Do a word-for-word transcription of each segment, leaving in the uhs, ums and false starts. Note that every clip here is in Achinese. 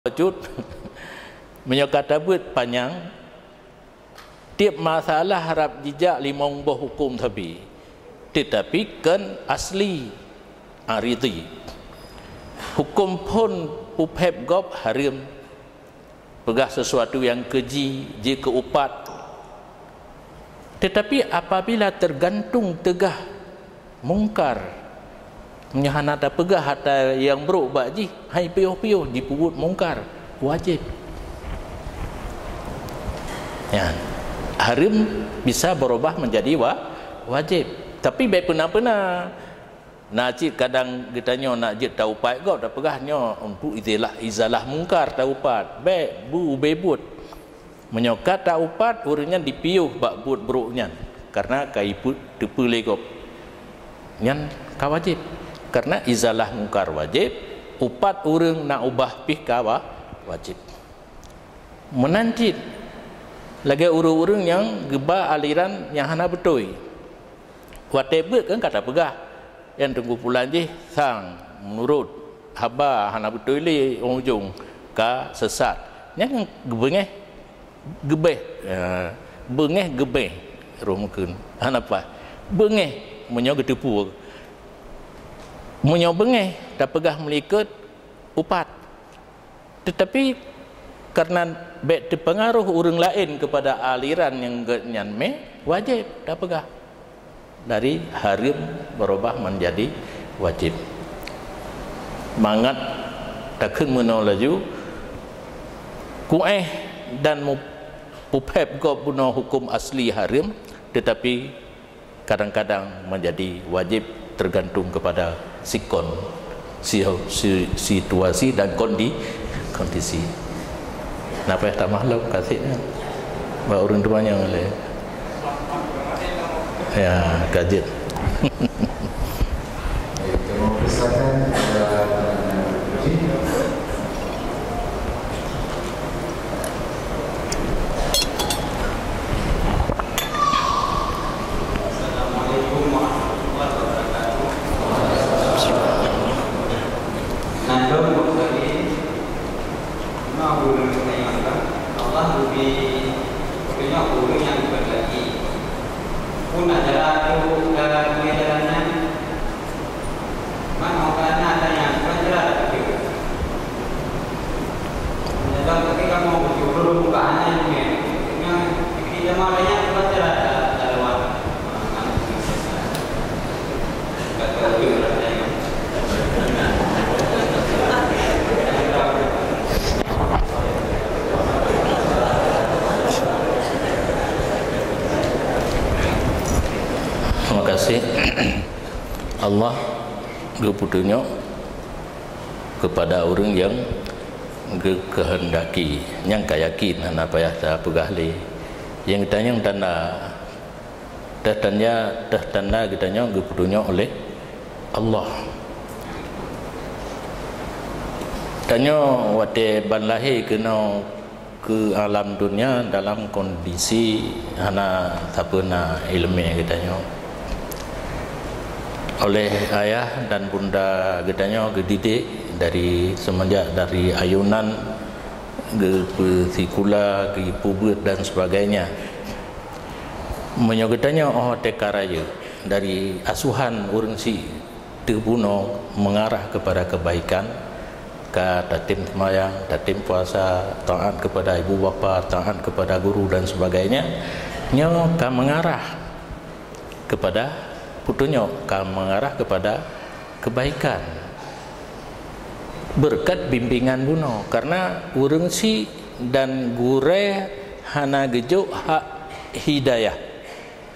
Bacut, meunyoe ka tabeuet panyang, tieb masalah rab jijak limong boh huköm sabe, teutapi kon asli, aridhi. Huköm phon puphép gob hareuem, peugah sesuatu nyang keji, jeuet keu upat. Teutapi apabila teugantung teugah mungkar, meunyoe hana tapeugah atra nyang brok bak jih, hai piôh-piôh jipeubuet mungkar, wajéb. Nyan, hareuem bisa beurubah menjadi wa-, wajéb. Tapi bék peuna-peuna. Na cit kadang geutanyoe nak jeuet taupat gob, tapeugah nyoe untuk izalah, izalah mungkar taupat. Bék, bu ubé buet. Meunyoe ka taupat, ureuëng nyan dipiôh bak buet brok nyan, karena ka ipeu-, teupeu lé gob. Nyan ka wajéb. Karena izalah mungkar wajéb, upat ureuëng nak ubah pih ka wa-, wajéb. Meunan cit lagée ureuëng-ureuëng nyang geuba aliran nyang hana beutôi. Watée beuet kan ka tapeugah, nyang teungku pulan jih sang meunurot haba hana beutôi lé, ujong ka sesat. Nyan kan geubeungéh, geubeh, eh, beungéh geubeh, roh meukeun hana paih. Beungéh meunyoe geuteupeue. Meunyoe beungéh tapeugah meulikot upat. Teutapi karena bék teupeungaroh ureuëng laén keupada aliran nyang gét nyan mé, wajéb tapeugah. Dari hareuem beurubah menjadi wajéb. Mangat takheun meunoe laju, kuéh dan mu-, puphép gob bunoe huköm asli hareuem, teutapi kadang-kadang menjadi wajéb tergantung kepada sikon, si-, si-, situasi dan kondi-, kondisi. Napa nyang tamah lom kasih nyan? Bak ureuëng teumanyong lé. Ya, ka jeuet. Baik, kami persilakan kepada Tuan Haji. Assalamualaikum warahmatullahi wabarakatuh. Nandom Bukhari, ma guru tanyong, Allah lebih petunjuk guru nyang berlaki. Pun ajaran tu dalam pengajaran nyan, man orang kana tanya, bukan jelas tak betul. Dalam tapi kamu berjulur bukan hanya ilmiah. Dengan kita mau tanya, bukan jelas tak lewat. Terima kasih. Allah geupeutunyok keupada ureuëng nyang geukeuheundaki, nyang ka yakin hana payah tapeugah lé. Nyang tanyong tanda, teuh tanda, teuh tanda geutanyoe geupeutunyok oleh Allah. Tanyoe watée ban lahé keunoe keu alam dunia dalam kondisi hana sapeue na iéleumé geutanyoe. Oleh ayah dan bunda geutanyoe geudidik dari seumenjak dari ayunan, geupeusikula, geupeubeuet dan sebagainya. Meunyoe geutanyoe óh teuka rayeuk dari asuhan ureuëng si teubunoe mengarah kepada kebaikan, ka tatem seumayang, tatem puasa, taat kepada ibu bapa, taat kepada guru dan sebagainya, nyoe ka mengarah kepada peutunyok, ka mengarah kepada kebaikan. Beureukat bimbingan bunoe, karena ureuëng si dan gurée hana geujok hak hidayah.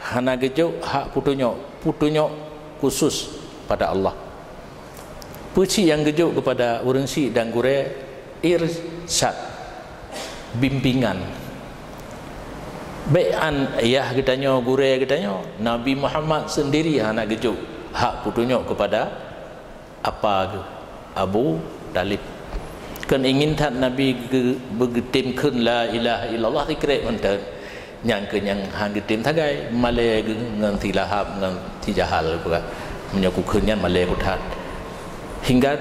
Hana geujok hak peutunyok, peutunyok khusus pada Allah. Peue cit nyang geujok keupada ureuëng si dan gurée? Irsyad, bimbingan. Bék an yah geutanyoe, gurée geutanyoe, Nabi Muhammad sendiri hana geujok hak peutunyok keupada apa geuh? Abu Talib. Kon ingin that Nabi geu-, beugeutem kheun la ilaha illallah sikrek mantong. Nyang keu nyang han geutem sagai, malée geuh ngon si Lahab, ngon si Jahal peugah. Meunyoe kukheun nyan malée kuthat. Hingga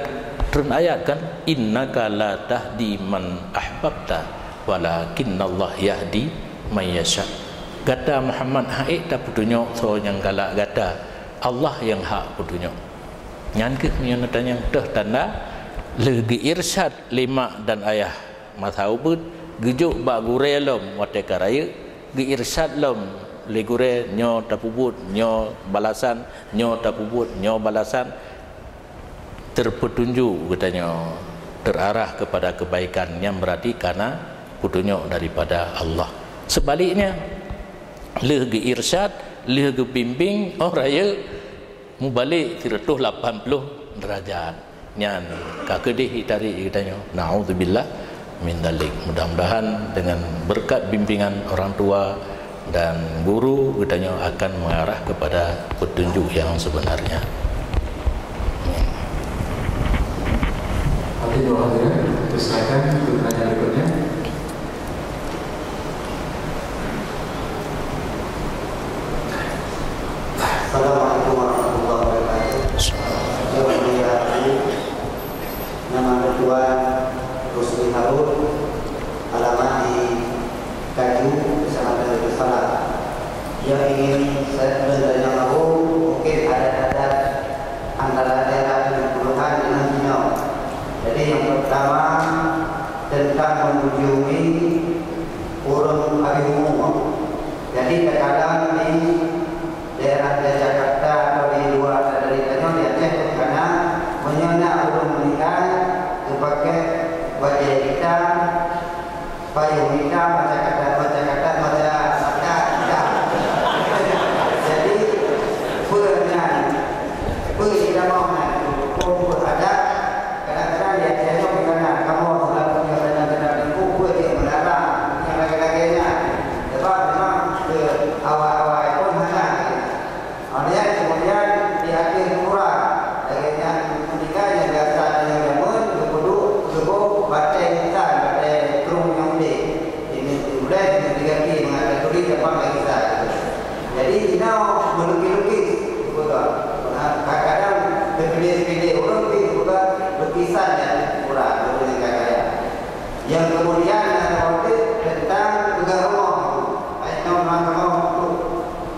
Treun ayat kan, "Innaka la tahdi man ahbabta, walakinnallaha yahdi man yasha." Gata Muhammad han ék tapeutunyok soe nyang galak gata, Allah nyang hak peutunyok. Nyan kheueh meunyoe neutanyong teuh tanda lheueh geuirsyad lé mak dan ayah masa ubeut, geujok bak gurée lom watée ka rayeuk, geuirsyad lom lé gurée nyoe tapeubuet nyoe balasan, nyoe tapeubuet nyoe balasan, terpeutunjuk geutanyoe terarah kepada kebaikan, nyan berarti kana peutunyok daripada Allah. Sebaliknya, lheueh geuirsyad, lheueh geubimbing, oh rayeuk mubalek sireutoh lapan ploh derajat. Nyan ka keudeh jitarék geutanyoe. Naudzubillah min dzalik. Mudah-mudahan dengan berkat bimbingan orang tua dan guru, geutanyoe akan mengarah kepada petunjuk yang sebenarnya. Hadirin hadirat, persilakan untuk pertanyaan berikutnya. Assalamualaikum warahmatullahi wabarakatuh. Yang mulia Abu, nama Tuan Rusli Harun, alamat di Kaju, Kecamatan Darussalam. Yang ingin saya bertanya, Abu, mungkin ada-ada antara daerah tujuh puluhan dengan Cina. Jadi yang pertama, tentang mengunjungi ureuëng habéh umu. Jadi terkadang di daerah di Jakarta atau di luar dari tanyoe di Aceh, karena meunyoe na ureuëng meninggal, geupakai bajée hitam, payong hitam, macam kata, macam kata, macam kata hitam. Jadi, peue nyan, peue irama nyan, hukum adat, kadang-kadang di Aceh nyoe bukan kamoe selalu punya kadang-kadang hukum peue cit melarang, yang lagée-lagée nyan. Sebab memang ke awai-awai pun hana. Kemudian, kemudian di akhir Quran, lagée nyan meuninggai nyang biasa nyang jameun geupeuduek geuboh batée insan, batée krueng nyang udeb. Ini ulée dengan tiga P mengatakan tulis depan bagi saya. Jadi, inoe melukis-lukis, betul. Kadang-kadang terpilih-pilih ureuëng pi, betul, lukisan dan ukuran, betul, dengan gaya. Yang kemudian, ada waktu tentang pegang rumah. Baik, kawan-kawan, untuk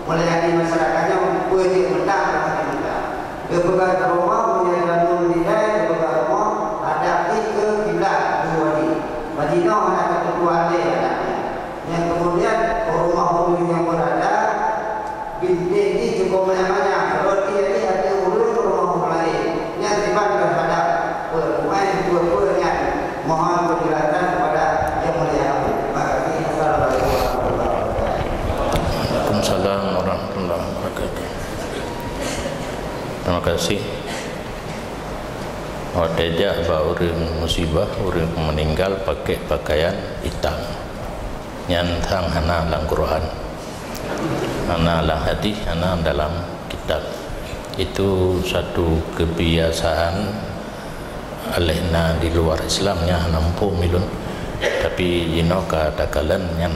melayani masyarakat nyoe, peue cit meuntang, peue cit meuntang. Geupeugah rumah, meunyoe tanun nilai, geupeugah rumah, hadap jih keu kiblat, dua ni. Bajinoe hana ketentuan lé hadapnya. Nyang keumudian, rumah ureuëng nyang beurada, bintéh jih cukôp manyang-manyang, rot jih jih ateueh ureuëng rumah ureuëng laén. Nyan siban terhadap peue-peue, peue-peue nyan. Mohon penjelasan kepada Yang Mulia Abu. Terima kasih. Assalamualaikum warahmatullahi wabarakatuh. Waalaikumsalam warahmatullahi wabarakatuh. Terima kasih. Watée jak bak ureuëng musibah, ureuëng meuninggal pakai pakaian itam. Nyan sang hana lam Quran, hana lam hadis, hana dalam kitab. Itu satu kebiasaan aleh na di luar Islam nyang hana muphom ulôn. Tapi jinoe ka takalon nyan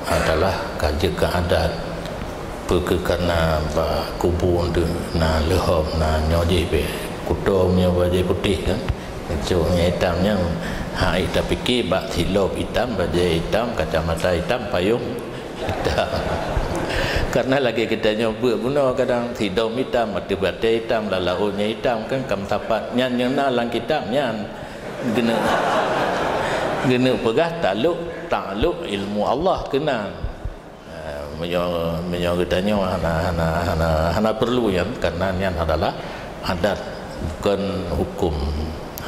adalah ka jeuet keu adat. Peue keu karena bak kubu deuh na leuhom, na nyoe jih beh kuto meunyoe bajée putéh kan. Cok nyang itam nyan, hai tapike bak silop itam, bajée itam, kacamata itam, payong itam. Karena lagée geutanyoe beuet bunoe kadang sidom itam, ateueh batée itam, lam laôt nyang itam kan, ka meusapat. Nyan nyang na lam kitab nyan. Geuneuk, geuneuk peugah taklok, taklok ilmu Allah keunan. Eh, meunyoe, meunyoe geutanyoe hana, hana, hana, hana perlu nyan, karena nyan adalah adat, bukan hukum.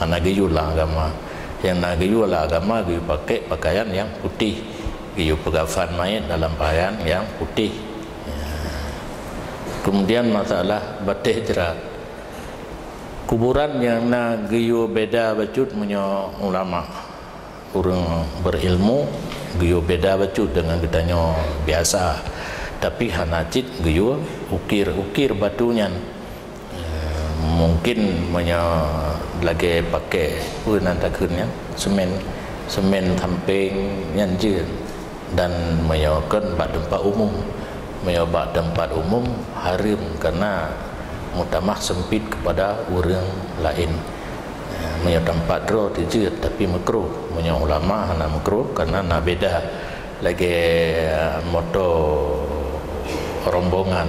Hana geuyue lam agama. Nyang na geuyue lam agama, geuyue pakai pakaian nyang putéh. Geuyue peukafan mayét dalam pakaian nyang putéh. Ya. Kemudian masalah batée jrat. Kuburan nyang na geuyue beda bacut meunyoe ulama. Ureuëng berilmu geuyue beda bacut deungon geutanyoe biasa, tapi hana cit geuyue ukir-ukir batu nyan. Eh, mungkin meunyoe lagée pakai peue nan takheun nyan, semen, semen sampeng nyan jeuet. Dan meunyoe kon bak teumpat umum, meunyoe bak teumpat umum hareuem karena meutamah seumpit keupada ureuëng laén. Meunyoe tampat droe tijeuet, tapi meukruh. Meunyoe ulama hana meukruh, karena na beda. Lagée moto rombongan,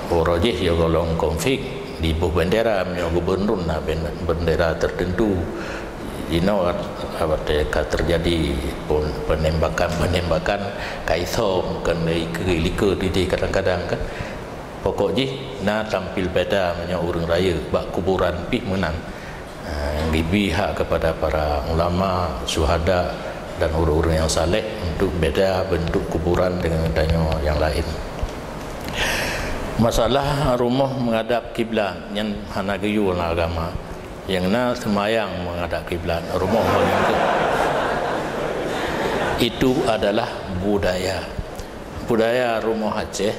uroe jih ya golom konflik, diboh bendera, meunyoe gubernur na ben-, bendera tertentu. Inoe watée ka terjadi pun penembakan-penembakan, ka isom, kan, ikeu-likeu tijih kadang-kadang, kan. Pokok jih na tampil beda meunyoe ureuëng rayeuk bak kuburan pih meunan. Ah, gibi hak kepada para ulama, syuhada, dan ureuëng-ureuëng nyang saleh untuk beda bentuk kuburan dengan tanyoe nyang laén. Masalah rumoh menghadap kiblat nyan hana geuyue lam agama. Nyang na seumayang menghadap kiblat, rumoh ho nyang keuh. Itu adalah budaya. Budaya rumoh Aceh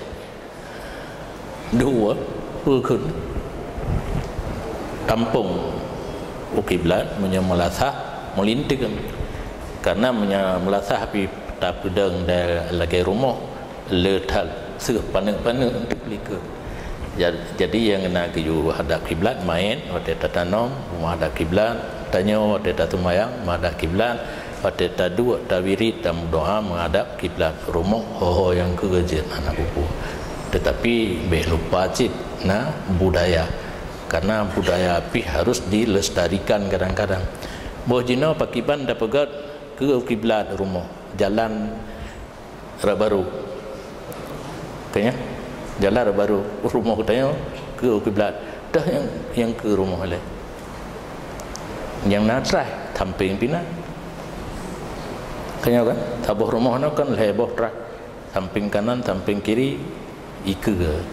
dua, peue kheun, tampông u kiblat, meunyoe meulasah, meulinteung. Karena meunyoe meulasah pih tapeudong lagée rumoh, le that seuh paneuk-paneuk untuk likot. Ja-, jadi nyang na geuyue hadap kiblat, manyét watée tatanom, meuhadap kiblat, tanyoe watée taseumayang, meuhadap kiblat, watée taduek, tawirit, tameudoá meuhadap kiblat, rumoh ho-ho nyang keu jeuet hana peue-peue. Teutapi bék lupa cit na budaya, karena budaya pih harus dilestarikan kadang-kadang. Boh jinoe pakiban tapeugét keu kiblat rumoh, jalan rot barô. Ka nyan, jalan rot barô, rumoh geutanyoe keu kiblat. Dah nyang, nyang keu rumoh lé. Nyang na traih, sampéng pih na. Ka nyan kan, saboh rumoh nyoe kan lhée boh traih. Sampéng kanan, sampéng kiri, ikeue.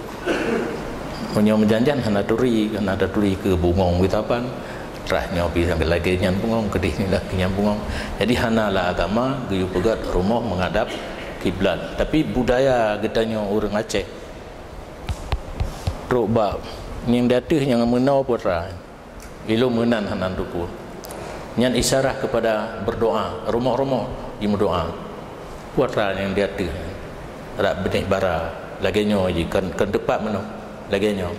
Meunyoe meujan-jan hana turi, hana taturi ikeue, bungong geusaban. Traih nyoe pih lagée nyan bungong, keudeh nyoe lagée nyan bungong. Jadi hana lam agama geuyue peugét rumoh menghadap kiblat. Tapi budaya geutanyoe ureuëng Aceh, trok bak nyang di ateueh nyang meunoe peue atra. Ilôn meunan hana teupeue. Nyan isyarah kepada berdoa, rumoh-rumoh jimeudoa. Peue atra nyang di ateueh, rab binéh bara, lagée nyoe jih, kon, kon teupat meunoe, lagée nyoe.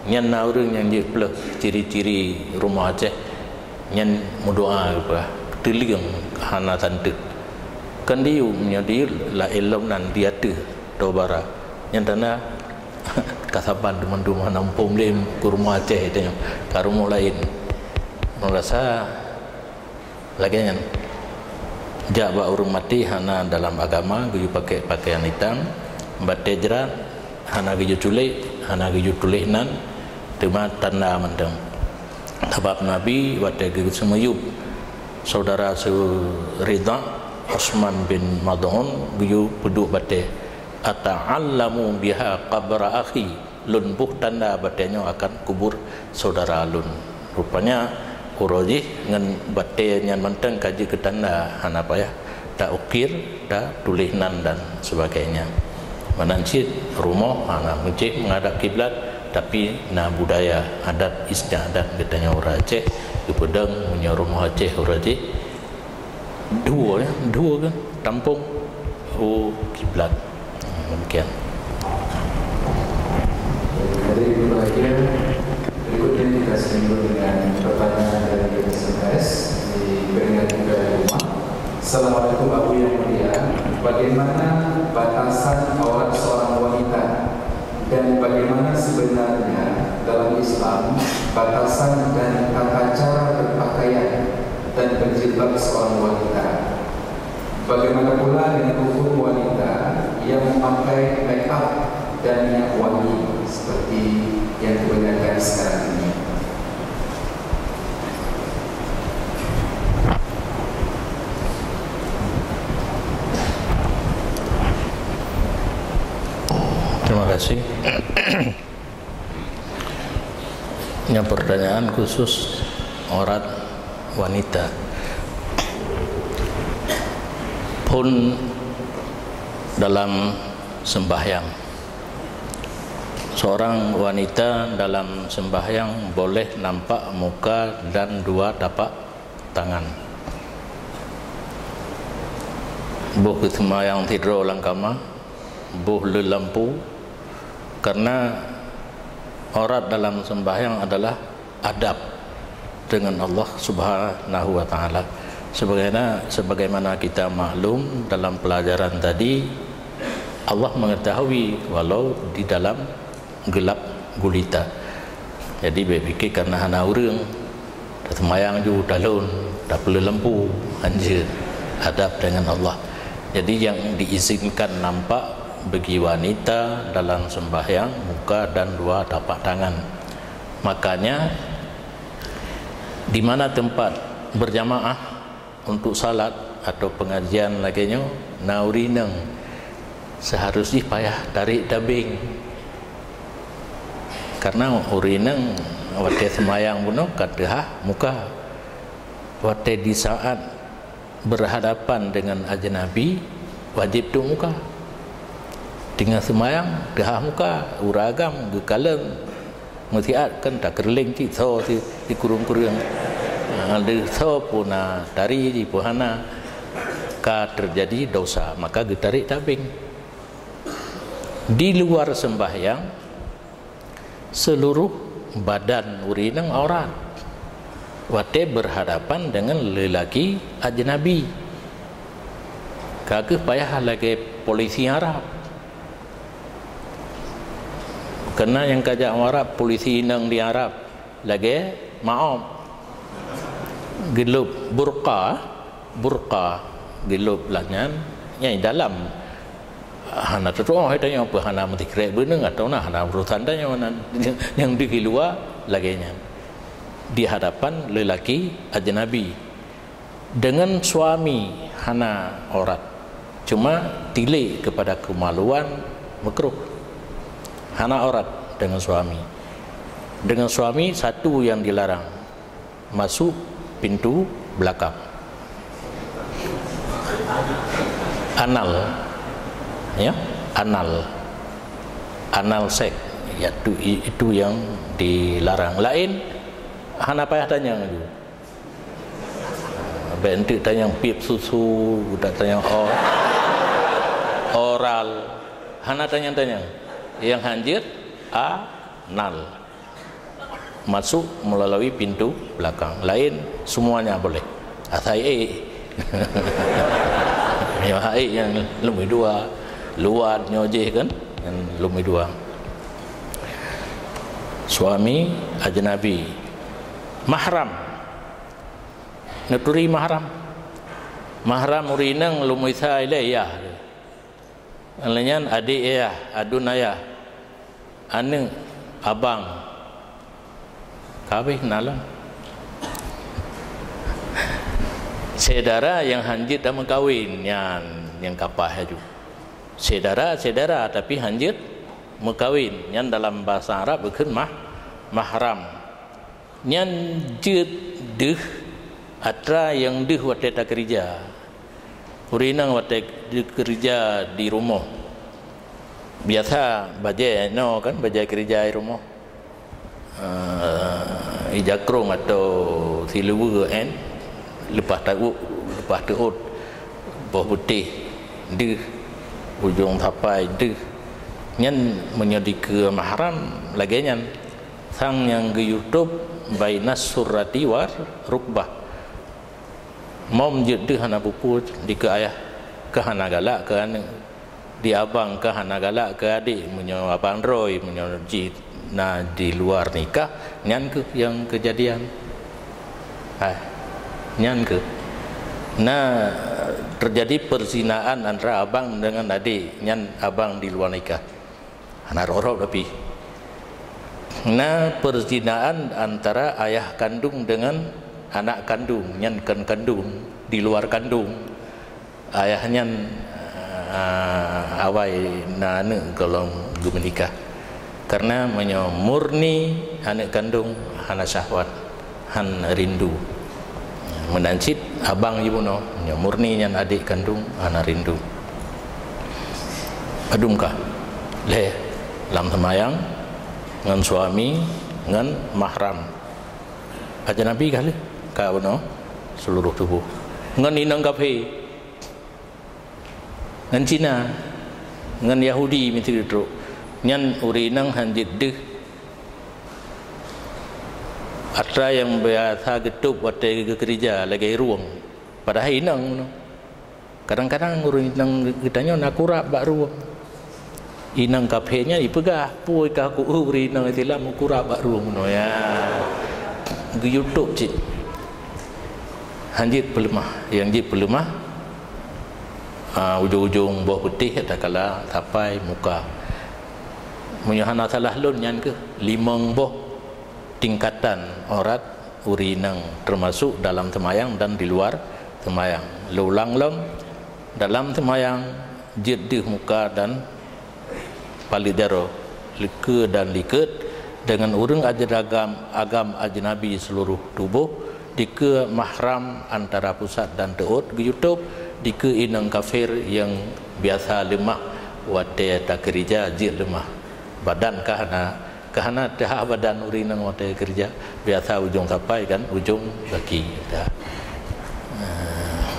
Nyan na ureuëng nyang jeuet peuleueh ciri-ciri rumoh Aceh, nyan meudoa geupeugah, teuleueng hana santeut. Kon diyueb, nyoe diyueb laén lom nan di ateueh toe bara. Nyan tanda kasaban teuma-teuma hana muphom lé keu rumoh Aceh tanyoe, ka rumoh laén. Meurasa lagée nyan. Jak bak ureuëng maté hana dalam agama geuyue pakai pakaian itam, batée jrat hana geuyue culek, hana geuyue tuléh nan, teuma tanda mantong. Sabab Nabi watée geuseumeuyueb saudara Ridha, Utsman bin Mad'un, geuyue peuduek batée, "Ata'allamu biha qabra akhi," lôn boh tanda batée nyoe akan kubur saudara lôn. Rupanya uroe jih ngon batée nyan mantong ka jeuet keu tanda, hana payah taukir, tatuléh nan dan sebagainya. Meunan cit rumoh hana meucéh menghadap kiblat, tapi na budaya, adat istiadat geutanyoe ureuëng Aceh, geupeudong meunyoe rumoh Aceh uroe jih dua, ya, dua kan, tampông u kiblat. Demikian. Hadirin berbahagia, berikutnya kita sambung dengan pertanyaan dari S M S, diperingati dari rumah. Assalamualaikum Abu yang mulia, bagaimana batasan aurat seorang wanita? Dan bagaimana sebenarnya dalam Islam batasan dan tata cara berpakaian dan berjilbab seorang wanita? Bagaimana pula dengan hukum wanita yang memakai make up dan minyak wangi seperti yang kebanyakan sekarang ini? Terima kasih. Nyoe pertanyaan khusus aurat wanita. Phôn dalam sembahyang. Seorang wanita dalam sembahyang boleh nampak muka dan dua tapak tangan. Boh geuseumayang sidroe lam kama, boh le lampu, karena aurat dalam sembahyang adalah adab. dengan Allah Subhanahu wa Ta'ala. Sebagaimana, sebagaimana kita maklum dalam pelajaran tadi, Allah mengetahui walau di dalam gelap gulita. Jadi, bèk pikir karena hana ureueng, taseumayang ju talon, tapeuleueh lampu, hanjeuet adab dengan Allah. Jadi, yang diizinkan nampak bagi wanita dalam sembahyang muka dan dua tapak tangan. Makanya, di mana tempat berjamaah untuk salat atau pengajian lagèe nyoe, na ureueng inong, seharus jih payah tarek tabeng. Karena ureueng inong watèe seumayang bunoe ka teuhah muka. Watèe di saat berhadapan dengan ajnabi, wajéb tutup muka. Teungoh seumayang, teuhah muka, ureueng agam geukalon. Meusiat kan takeureuleng cit soe si, sikureueng-kureueng. Ha, di soe pun na tari jih pun hana, ka teujadi dosa, maka geutarek tabeng. Di luar sembahyang, seluruh badan ureueng inong aurat watèe berhadapan dengan lelaki ajnabi. Ka kheueh payah lagèe polisi Arab. Karena nyang ka jak u Arab, polisi inong di Arab, lagèe maob. Geulôb burqa, burqa, geulôb lam nyan, nyang dalam. Hana tatu'oh hai tanyoe peue, hana meusikrek beuneung atau na hana urusan tanyoe nan. Nyang di luwa lagèe nyan. Di hadapan lelaki ajnabi. Dengan suami hana aurat, cuma tilék kepada kemaluan makruh. Hana aurat dengan suami. Dengan suami satu yang dilarang, masuk pintu belakang. Anal, ya, anal, anal seks, yaitu itu yang dilarang. Laén hana payah tanyong laju. Bèk enteuk tanyong piep susu, udah tanyong o-, oral. Hana tanyong-tanyong. Nyang hanjeuet anal. Masuk melalui pintu belakang. Laén semuanya boleh. Asai ék. Nyoe hai nyang lumbôi dua. Luwat nyoe jih kan. Nyang lumbôi dua. Suami ajnabi. Mahram. Neuturi mahram. Mahram ureueng inong lom isa ilèe yah. Lheueh nyan adék yah, aduen ayah, aneuk, abang. Ka habéh na lom. Syedara nyang hanjeuet tameukawen nyan nyang ka paih laju. Syedara, syedara tapi hanjeuet meukawen. Nyan dalam basa Arab geukheun mah-, mahram. Nyan jeuet deuh atra nyang deuh watèe takeurija. Ureueng inong watèe keurija di rumoh. Biasa bajèe inoe kan, bajèe keurija di rumoh. Eh, ija krông atau siluweue en, leupah teuôt, leupah teuôt, boh beutéh deuh, ujong sapai deuh. Nyan meunyoe dikeue mahram lagèe nyan. Sang nyang geuyue tôb bainas surrati war rukbah. Mom jeuet deuh hana peue-peue dikeue ayah, ka hana galak keu aneuk. Di abang ka hana galak keu adék, meunyoe abang droe, meunyoe jih na di luar nikah, nyan kheueh nyang keujadian. Ah, nyan kheueh. Na teujadi peuzinaan antara abang deungon adék, nyan abang di luar nikah. Hana rhot-rhot tapi. Na peuzinaan antara ayah kandong deungon anak kandong, nyan kon kandong, di luar kandong. Ayah nyan, ah, awai na aneuk gohlom geumeunikah. Karena meunyoe murni aneuk kandong hana syahwat. Han rindu. Meunan cit abang jibunoe, nyoe murni nyan adék kandong hana rindu. Padum ka lhèe lam seumayang ngon suami ngon mahram. Ajnabi ka lheueh ka bunoe seluruh tuboh. Ngon inong kafé. Ngon Cina, ngon Yahudi miseue trok. Nyan ureueng inong han jeuet deuh. Atra nyang biasa geutôb watée geukeurija lagée rueng, padahai inong meunoe. Kadang-kadang ureuëng inong geutanyoe na kurab bak rueng. Inong kafé nyan jipeugah, "Peue ka ku ureuëng inong Islam meukurab bak rueng meunoe, ya?" Geuyue tôb cit. Hanjeuet peuleumah, nyang jeuet peuleumah, ah, ujong-ujong boh peutéh takala sapai muka. Meunyoe hana salah lôn, nyan keuh limong boh tingkatan aurat ureuëng inong, teumasuk dalam seumayang dan di luar seumayang. Lôn ulang lom, dalam seumayang jeuet deuh muka dan paleuet jaroe, likeue dan likot, deungon ureuëng agam, agam ajnabi seuluruh tuboh, dikeue mahram antara pusat dan teuôt geuyue tôb, dikeue inong kafé nyang biasa leumah watée takeurija jeuet leumah. Badan ka hana, ka hana teuhah badan ureuëng inong watée keurija, biasa ujong sapai kan, ujong gaki. Dah. Ah.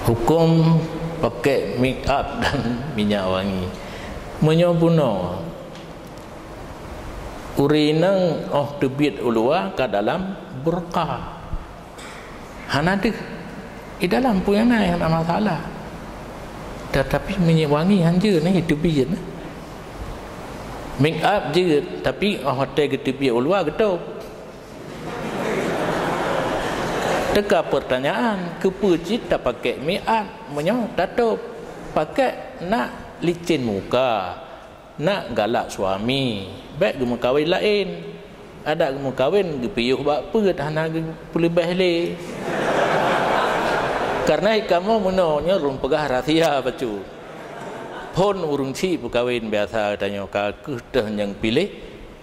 Huköm pakai make up dan minyak wangi. Meunyoe bunoe, ureuëng inong óh teubiet u luwa ka dalam burqa. Hana deuh. Di dalam peue nyang na, hana masalah. Tetapi minyak wangi hanjeuet nyan, teubiet nyan. Make up jeuet, tapi óh watée geuteubiet u luwa geutôb. Teuka peurtanyaan, keupeue cit tapakék make up meunyoe tatôb? Pakék nak licén muka. Nak galak suami, bék geumeukawen laén. Adak geumeukawen geupiôh bak peuet, hana geupeuleubeh lé. Kareuna kamoe meunoe nyoe lôn peugah rahsia bacut. Phon ureuëng syiek peukawen biasa tanyoe ka keuh teuh nyang piléh,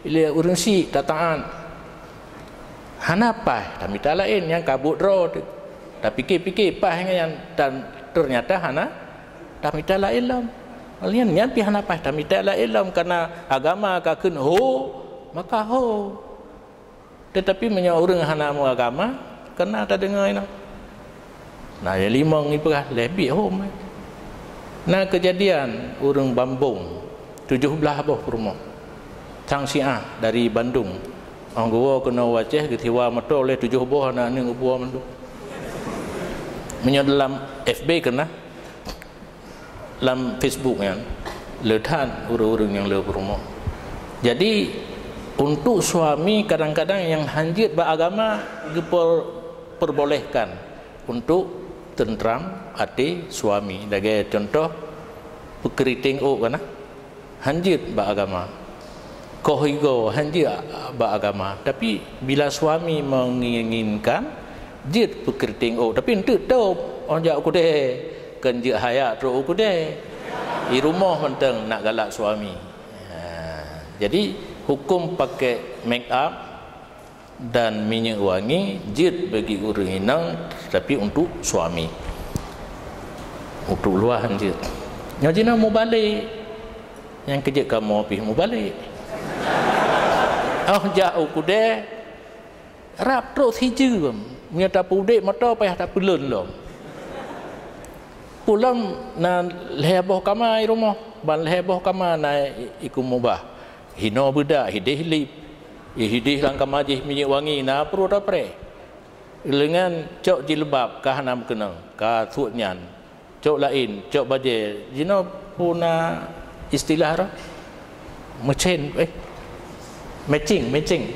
lé ureuëng syiek tataát. Hana paih tamita laén nyang ka buet droe teuh. Tapike-pike paih nyan dan teunyata hana tamita laén lom. Nyan, nyan pih hana paih tamita laén lom, kareuna agama ka kheun ho, maka ho. Tetapi meunyoe ureuëng hana meuagama, kena tadeungoe inoe. Na nyang limong ipeugah lé biet hom. Na keujadian ureuëng Bambong tujoh blaih boh peurumoh. Sang Syiah dari Bandung. Óh geuwoe keunoe u Aceh geusiwa moto lé tujoh boh aneuk-aneuk geupuwoe mandum. Meunyoe dalam F B keunan, lam Facebook nyan, le that ureuëng-ureuëng nyang le peurumoh. Jadi, untuk suami kadang-kadang nyang hanjeuet bak agama geupeubolehkan untuk teuntram até suami. Lagée contoh, peukriting ôk kana, hanjeuet bak agama. Koh igoe hanjeuet bak agama, tapi bila suami menginginkan, jeuet peukriting ôk, tapi eunteuk tôb, óh jak u keudè, kon jeuet haya trok u keudè. Di rumoh mantong nak galak suami. Ha, jadi huköm pakai make up dan minyeuk wangi jeuet bagi ureuëng inong, tapi untuk suami. Untuk luwa hanjeuet. Nyoe jinoe mubalek. Nyang keujeuet kamoe pih mubalek. Óh jak u keudè, rab trok sijeuem. Meunyoe tapeudek moto payah tapeulon lom. Peulom na lhée boh kama i rumoh, ban lhée boh kama na i-, ikeu mubah. Hinoe beudak, hideh lip, hideh lam kama jih minyeuk wangi, na pruet apreh. Leungan cok jilbab ka hana meukeunong, ka suet nyan. Cok laén, cok bajée. Jinoe peue na istilah roh? Meucén, eh. Matching, matching.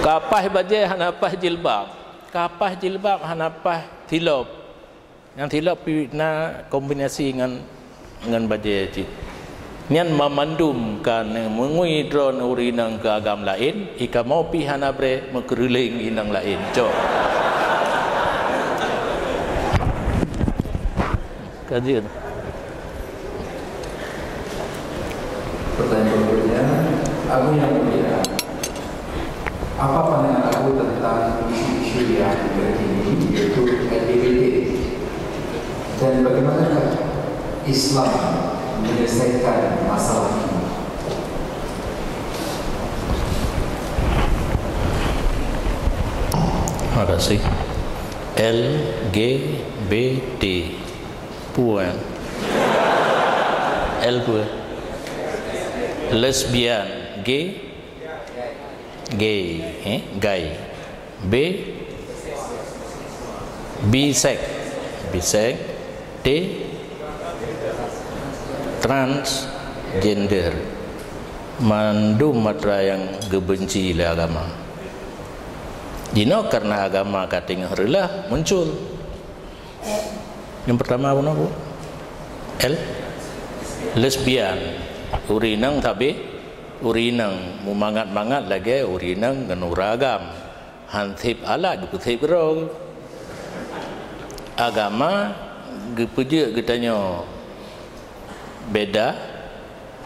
Ka paih bajée hana paih jilbab. Ka paih jilbab hana paih silop. Nyang silop pih na kombinasi ngon, ngon bajée cit. Nyan mamandum ka neumeungui droe ureuëng inong keu agam laén, i kamoe pih hana brée meukeureuléng inong laén. Cok. Kajeun. Pertanyaan berikutnya, Abu yang mulia, apa pandangan Abu tentang isu-isu yang terkini, yaitu L G B T, dan bagaimanakah Islam menyelesaikan masalah ini? Terima kasih. L G B T. Peue? L peue? Lesbian, gay, gay, eh, gay. B, bisex, bisex. T, transgender. Mandum atra nyang geubenci lé agama. Jinoe kareuna agama ka teungoh reulah muncul. Nyang peurtama bunoe, Bu? L, lesbian. Ureueng inong sabe, ureueng inong meumangat-mangat lagée ureueng inong ngon ureueng agam. Han seb alat, geupeuseb keudroe. Agama geupeujeuet geutanyoe beda,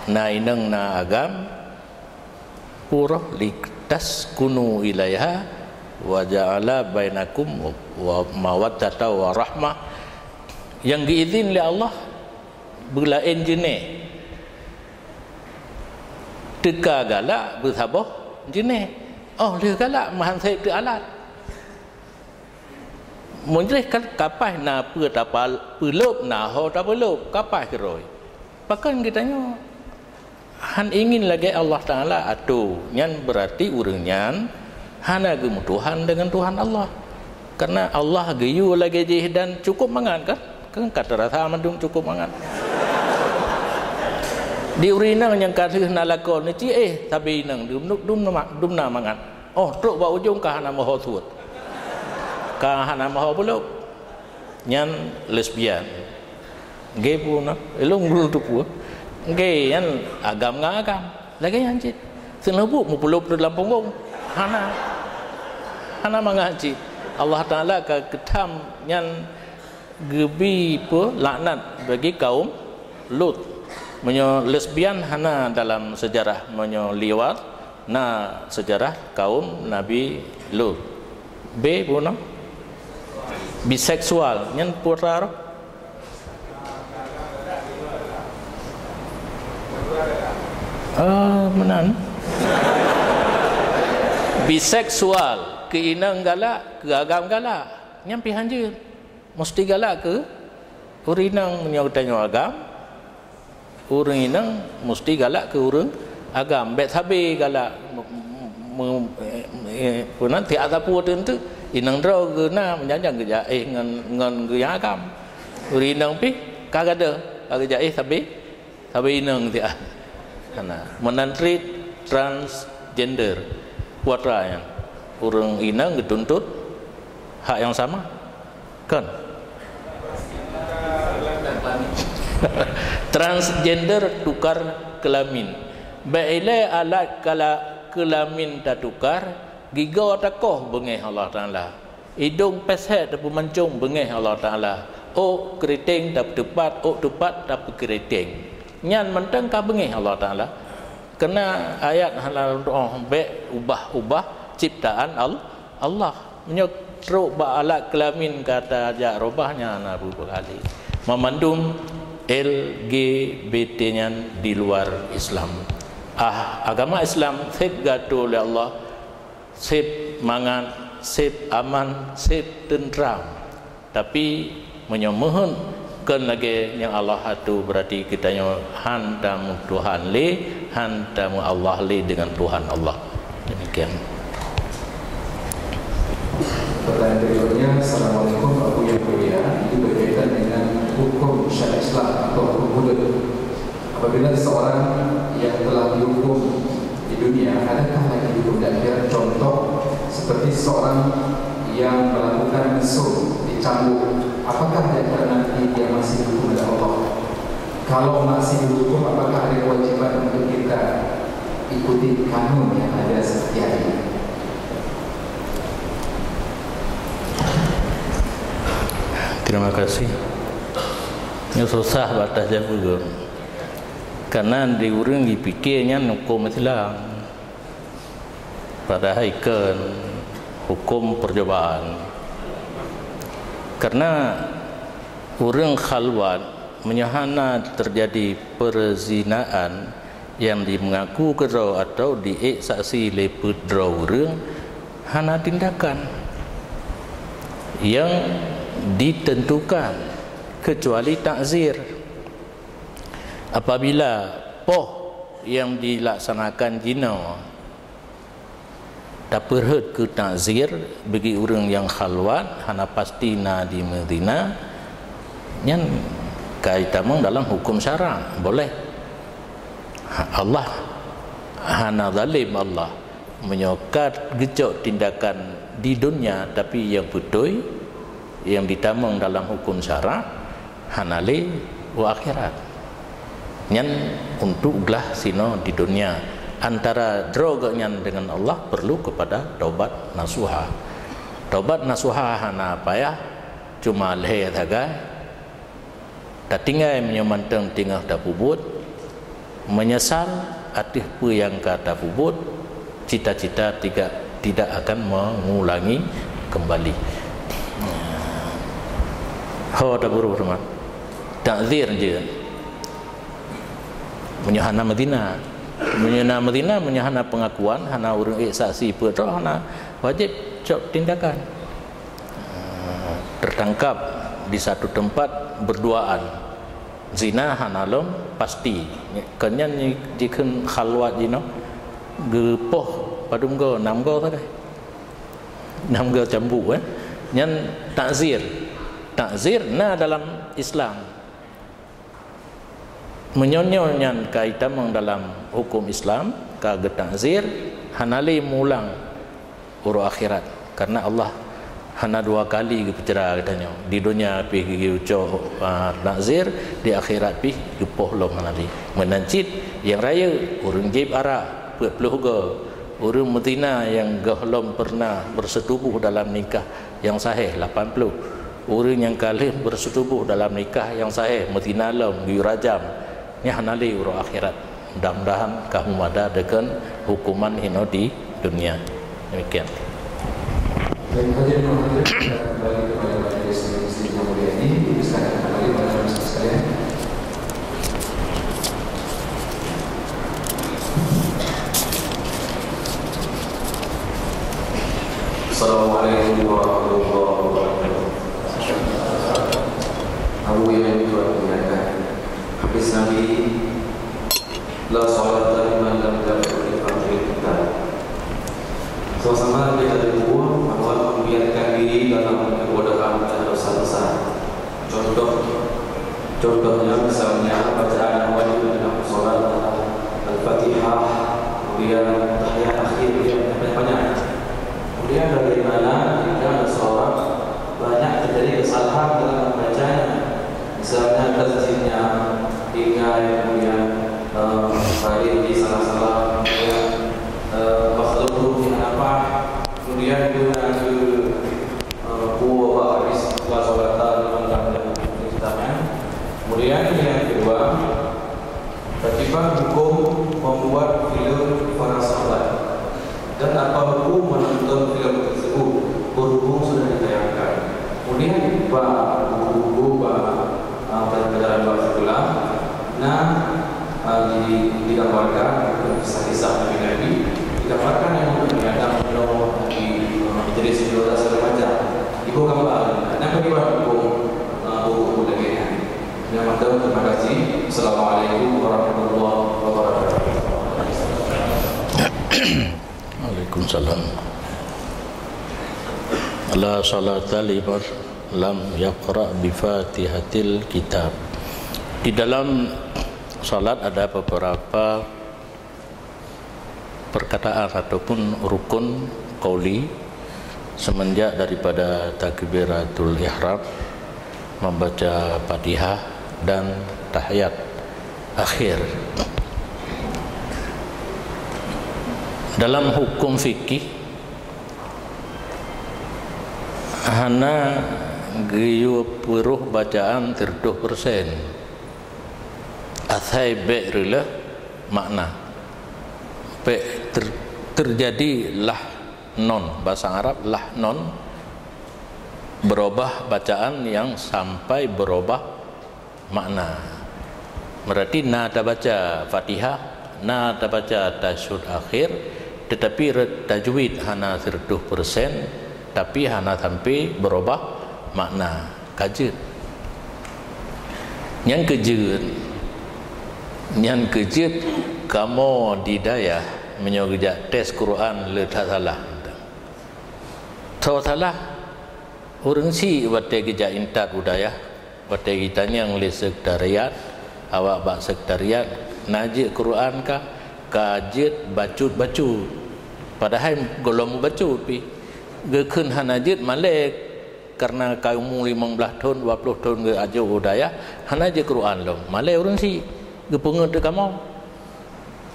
na inong na agam, pura litaskunu ilaiha wa ja'ala bainakum wa mawaddata wa rahmah. Nyang geuizin lé Allah beulaén jeuneh. Teuka galak beusaboh jeuneh. Oh lheueh galak meuhan seb teu alat. Meunjreh kan kapaih na peue tapal-, peulôb, na ho tapeulôb, kapaih keudroe. Pakon geutanyoe han ingin lagée Allah Taala atô, nyan beurati ureueng nyan hana geumeutuhan deungon Tuhan Allah. Kareuna Allah geuyue lagée jih dan cukup mangat kan? Kan ka teurasa mandum cukup mangat. Di ureueng inong nyang ka lheueh na lakoe neuci, eh, sabe inong dum, dum, dum na mangat. Oh, trok bak ujong ka hana meuho suet. Ka hana meuho peulôb. Nyan lesbian. Gay pun na, ilong dulu tu pun. Gay nyan agam ngon agam. Lagée nyan cit. Seuneubuk meupeulôb di dalam punggong. Hana. Hana mangat cit. Allah Taala ka geutam nyan geubi peue laknat bagi kaum Lut. Meunyoe lesbian hana dalam seujarah, meunyoe liwat na seujarah kaum Nabi Lut. B, bunoe. Biseksual, nyan peue rot? Ah, meunan. Biseksual, keu inong galak, keu agam galak. Nyan pih hanjeuet. Musti galak keu ureueng inong meunyoe geutanyoe agam, ureueng inong musti galak keu ureueng agam. Bék sabe galak me-, me-, eh, eh, peue nan tiak sapeue teunteuk, inong droe geuh na meujanjang geujak éh ngon, ngon geuh nyang agam. Ureueng inong pih ka gadôh, ka geujak éh sabe. Sabe inong tiak. Hana. Meunan treat transgender. Peue atra nyan. Ureueng inong geutuntut hak nyang sama. Kan? Transgender tukar keulamin. Bék ilée alat kala-, keulamin tatukar, gigoe takoh beungéh Allah Taala. Idong pesek tapeumancong beungéh Allah Taala. Ôk keuriteng tapeuteupat, ôk teupat tapeukeuriteng. Nyan mantong ka beungéh Allah Taala. Keureuna ayat hana lôn tu'oh bék ubah-ubah ciptaan Al-, Allah. Meunyoe trok bak alat keulamin ka tajak robah nyan na beubeugali. Mamandum L G B T nyan di luar Islam. Ah, agama Islam seb geuatô lé Allah, seb mangat, seb aman, seb teuntra. Tapi meunyoe meuheuet kon lagée nyang Allah atô, beurati geutanyoe han tameutuhan lé, han tameuallah lé deungon Tuhan Allah. Demikian. Pertanyaan berikutnya, Assalamualaikum Abu yang mulia, itu berkaitan dengan hukum syariat Islam atau hukum hudud. Apabila seseorang yang telah dihukum di dunia, adakah lagi dihukum di akhirat? Contoh, seperti seseorang yang melakukan mesum, dicambuk, apakah di akhirat nanti dia masih dihukum oleh Allah? Kalau masih dihukum, apakah ada kewajiban untuk kita ikuti kanun yang ada seperti hari ini? Terima kasih. Nyoe susah bak tajaweueb. Kareuna di ureuëng jipike nyan huköm Islam, padahai kon, huköm percobaan. Kareuna ureuëng khalwat, meunyoe hana teujadi peuzinaan nyang jimeungaku keudroe atawa jiék saksi lé peuet droe ureuëng, hana tindakan nyang jiteuntukan keucuali takzir. Apabila poh nyang dilaksanakan jinoe tapeurhot keu takzir bagi ureuëng nyang khalwat hana pasti na di Madinah, nyan ka itamong dalam huköm syara, boleh. Ha, Allah hana zalim, Allah. Meunyoe ka geucok tindakan di dunia, tapi nyang beutôi, nyang ditamong dalam huköm syara, hana lé u akhirat. Nyan untuk glah sinoe di dunia. Antara droe geuh nyan dengan Allah perlu kepada taubat nasuha. Taubat nasuha hana payah, cuma lhée sagai. Tatinggai meunyoe mantong teungoh tapeubuet, meunyeusal ateueh peue nyang ka tapeubuet, cita-cita tidak, tidak akan mengulangi kembali. Ho taburuh teuma. Takzir je. Meunyoe hana meuzina. Meunyoe na meuzina, meunyoe hana pengakuan, hana ureuëng ék saksi peue, hana, wajib cok tindakan. Tertangkap di satu tempat berduaan. Zina hana lom pasti. Kon nyan jikheun khalwat jinoe geupoh padum go, nam go sagai. Nam go cambuk, eh. Nyan takzir. Takzir na dalam Islam. Meunyoe nyan ka itamong dalam huköm Islam, ka geutakzir, hana lé meuulang uroe akhirat. Karena Allah hana dua kali geupeucara geutanyoe. Di dunia pih geuyue cok, ah, takzir, di akhirat pih geupoh lom hana lé. Meunan cit nyang rayeuk, ureuëng jieb arak peuet ploh go, ureuëng meuzina nyang gohlom pernah bersetubuh dalam nikah nyang sahih lapan ploh. Ureuëng nyang ka lheueh bersetubuh dalam nikah nyang sahih meuzina lom geuyue rajam, nyan hana lé uroe akhirat. Mudah-mudahan ka meumada deukon hukuman hinoe di dunia. Demikian. Baik, hadirin dan hadirat, kita kembali kepada majelis yang mulia ini. Silakan kembali, Bapak Ibu sekalian. Assalamualaikum warahmatullahi wabarakatuh. Abu yang Tuhan muliakan, hadis Nabi, "La sholata liman lam yaqra bi Fatihil Kitab." Sama-sama kita teguh bahwa membiarkan diri dalam kebodohan adalah dosa besar. Contoh, contohnya misalnya bacaan yang wajib dalam sholat adalah Al-Fatihah, kemudian tahiyat akhir, kemudian panjang-panjang. Kemudian bagaimana jika ada seorang banyak terjadi kesalahan dalam membacanya? Misalnya tasjidnya tinggai, kemudian, eh, tadi salah-salah, kemudian, eh, makhluk huruf yang apa, kemudian guna ke, eh, buah habis, buah solatan, kemudian yang kedua, bagaimana hukum membuat film para sahabat? Dan apa hukum menonton film tersebut berhubung sudah ditayangkan? Kemudian, bak buku-buku, bak, ah, pelajaran bak sekolah, nah, ah, di, digambarkan kisah-kisah Nabi-Nabi, digambarkan yang Nabi Adam, Nuh, Nabi, ah, Idris, Yunus, segala macam. Ibu gambar, nah, bagaimana hukum, ah, buku-buku demikian? Yang pertama, terima kasih. Assalamualaikum warahmatullahi wabarakatuh. Waalaikumsalam. La salata liman lam yaqra bi Fatihatil Kitab. Di dalam salat ada beberapa perkataan ataupun rukun qauli semenjak daripada takbiratul ihram, membaca Fatihah dan tahiyat akhir. Dalam hukum fikih, hana geuyue peuruh bacaan siratoh persen. Asai bék reuloh makna. Bék ter-, terjadi lahnon, bahasa Arab lahnon, berubah bacaan yang sampai berubah makna. Berarti na tabaca Fatihah, na tabaca tasyahud akhir, tetapi re-, tajwid hana siratoh persen, tapi hana sampai berubah makna. Ka jeuet. Nyang keu jeuet, nyang keu jeuet Kamoe di dayah meunyoe geujak tes Quran le that salah. Tho salah, ureuëng syiek watée geujak intat u dayah, watée geutanyong lé sekretariat, awak bak sekretariat, na jeuet Quran ka, ka jeuet bacut-bacut. Padahai gohlom mubacut pih. Geukheun hana jeuet malée, kareuna ka umu limong blaih thon, dua ploh thon geuajoh u dayah, hana jeuet Quran lom. Malée ureuëng syiek geupeungeut kamoe.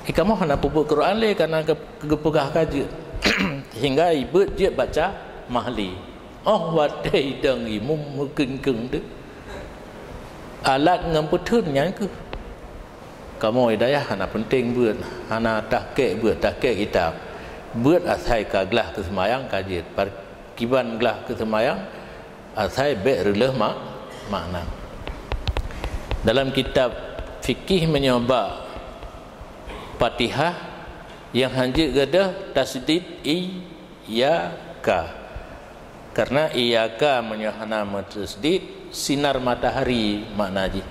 Di kamoe hana peubuet Quran lé, kareuna geupeugah ka jeuet. Sehingga ibeuet jeuet baca mahli. Oh, watée idong imum meukeung-keung teuh, alat ngon peutheun nyan keuh. Kamoe di dayah hana peunteng beuet, hana tahkek beuet, tahkek kitab. Beuet asai ka glah keu seumayang ka jeuet. Par-, kiban glah keu seumayang, asai bék reuleueh mak-, makna. Dalam kitab fikih meunyoe bak Fatihah, nyang hanjeuet gadoh tasydid i, ya, ka. Kareuna iyyaka meunyoe hana meutasydid, sinar matahari makna jih.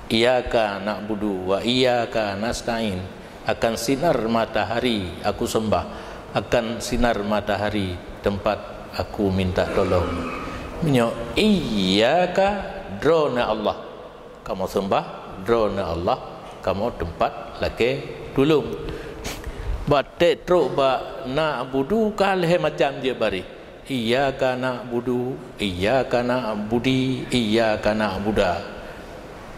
Iyyaka na'budu wa iyyaka nasta'in. Akan sinar matahari aku seumbah, akan sinar matahari teumpat aku minta tolong. Meunyoe iyyaka, droeneuh Allah kamoe seumbah, droeneuh Allah kamoe teumpat lakée tulông. Batée trok bak na'budu ka lhée macam jeuet baréh. Iyyaka na'budu, iyyaka na'budi, iyyaka na'buda.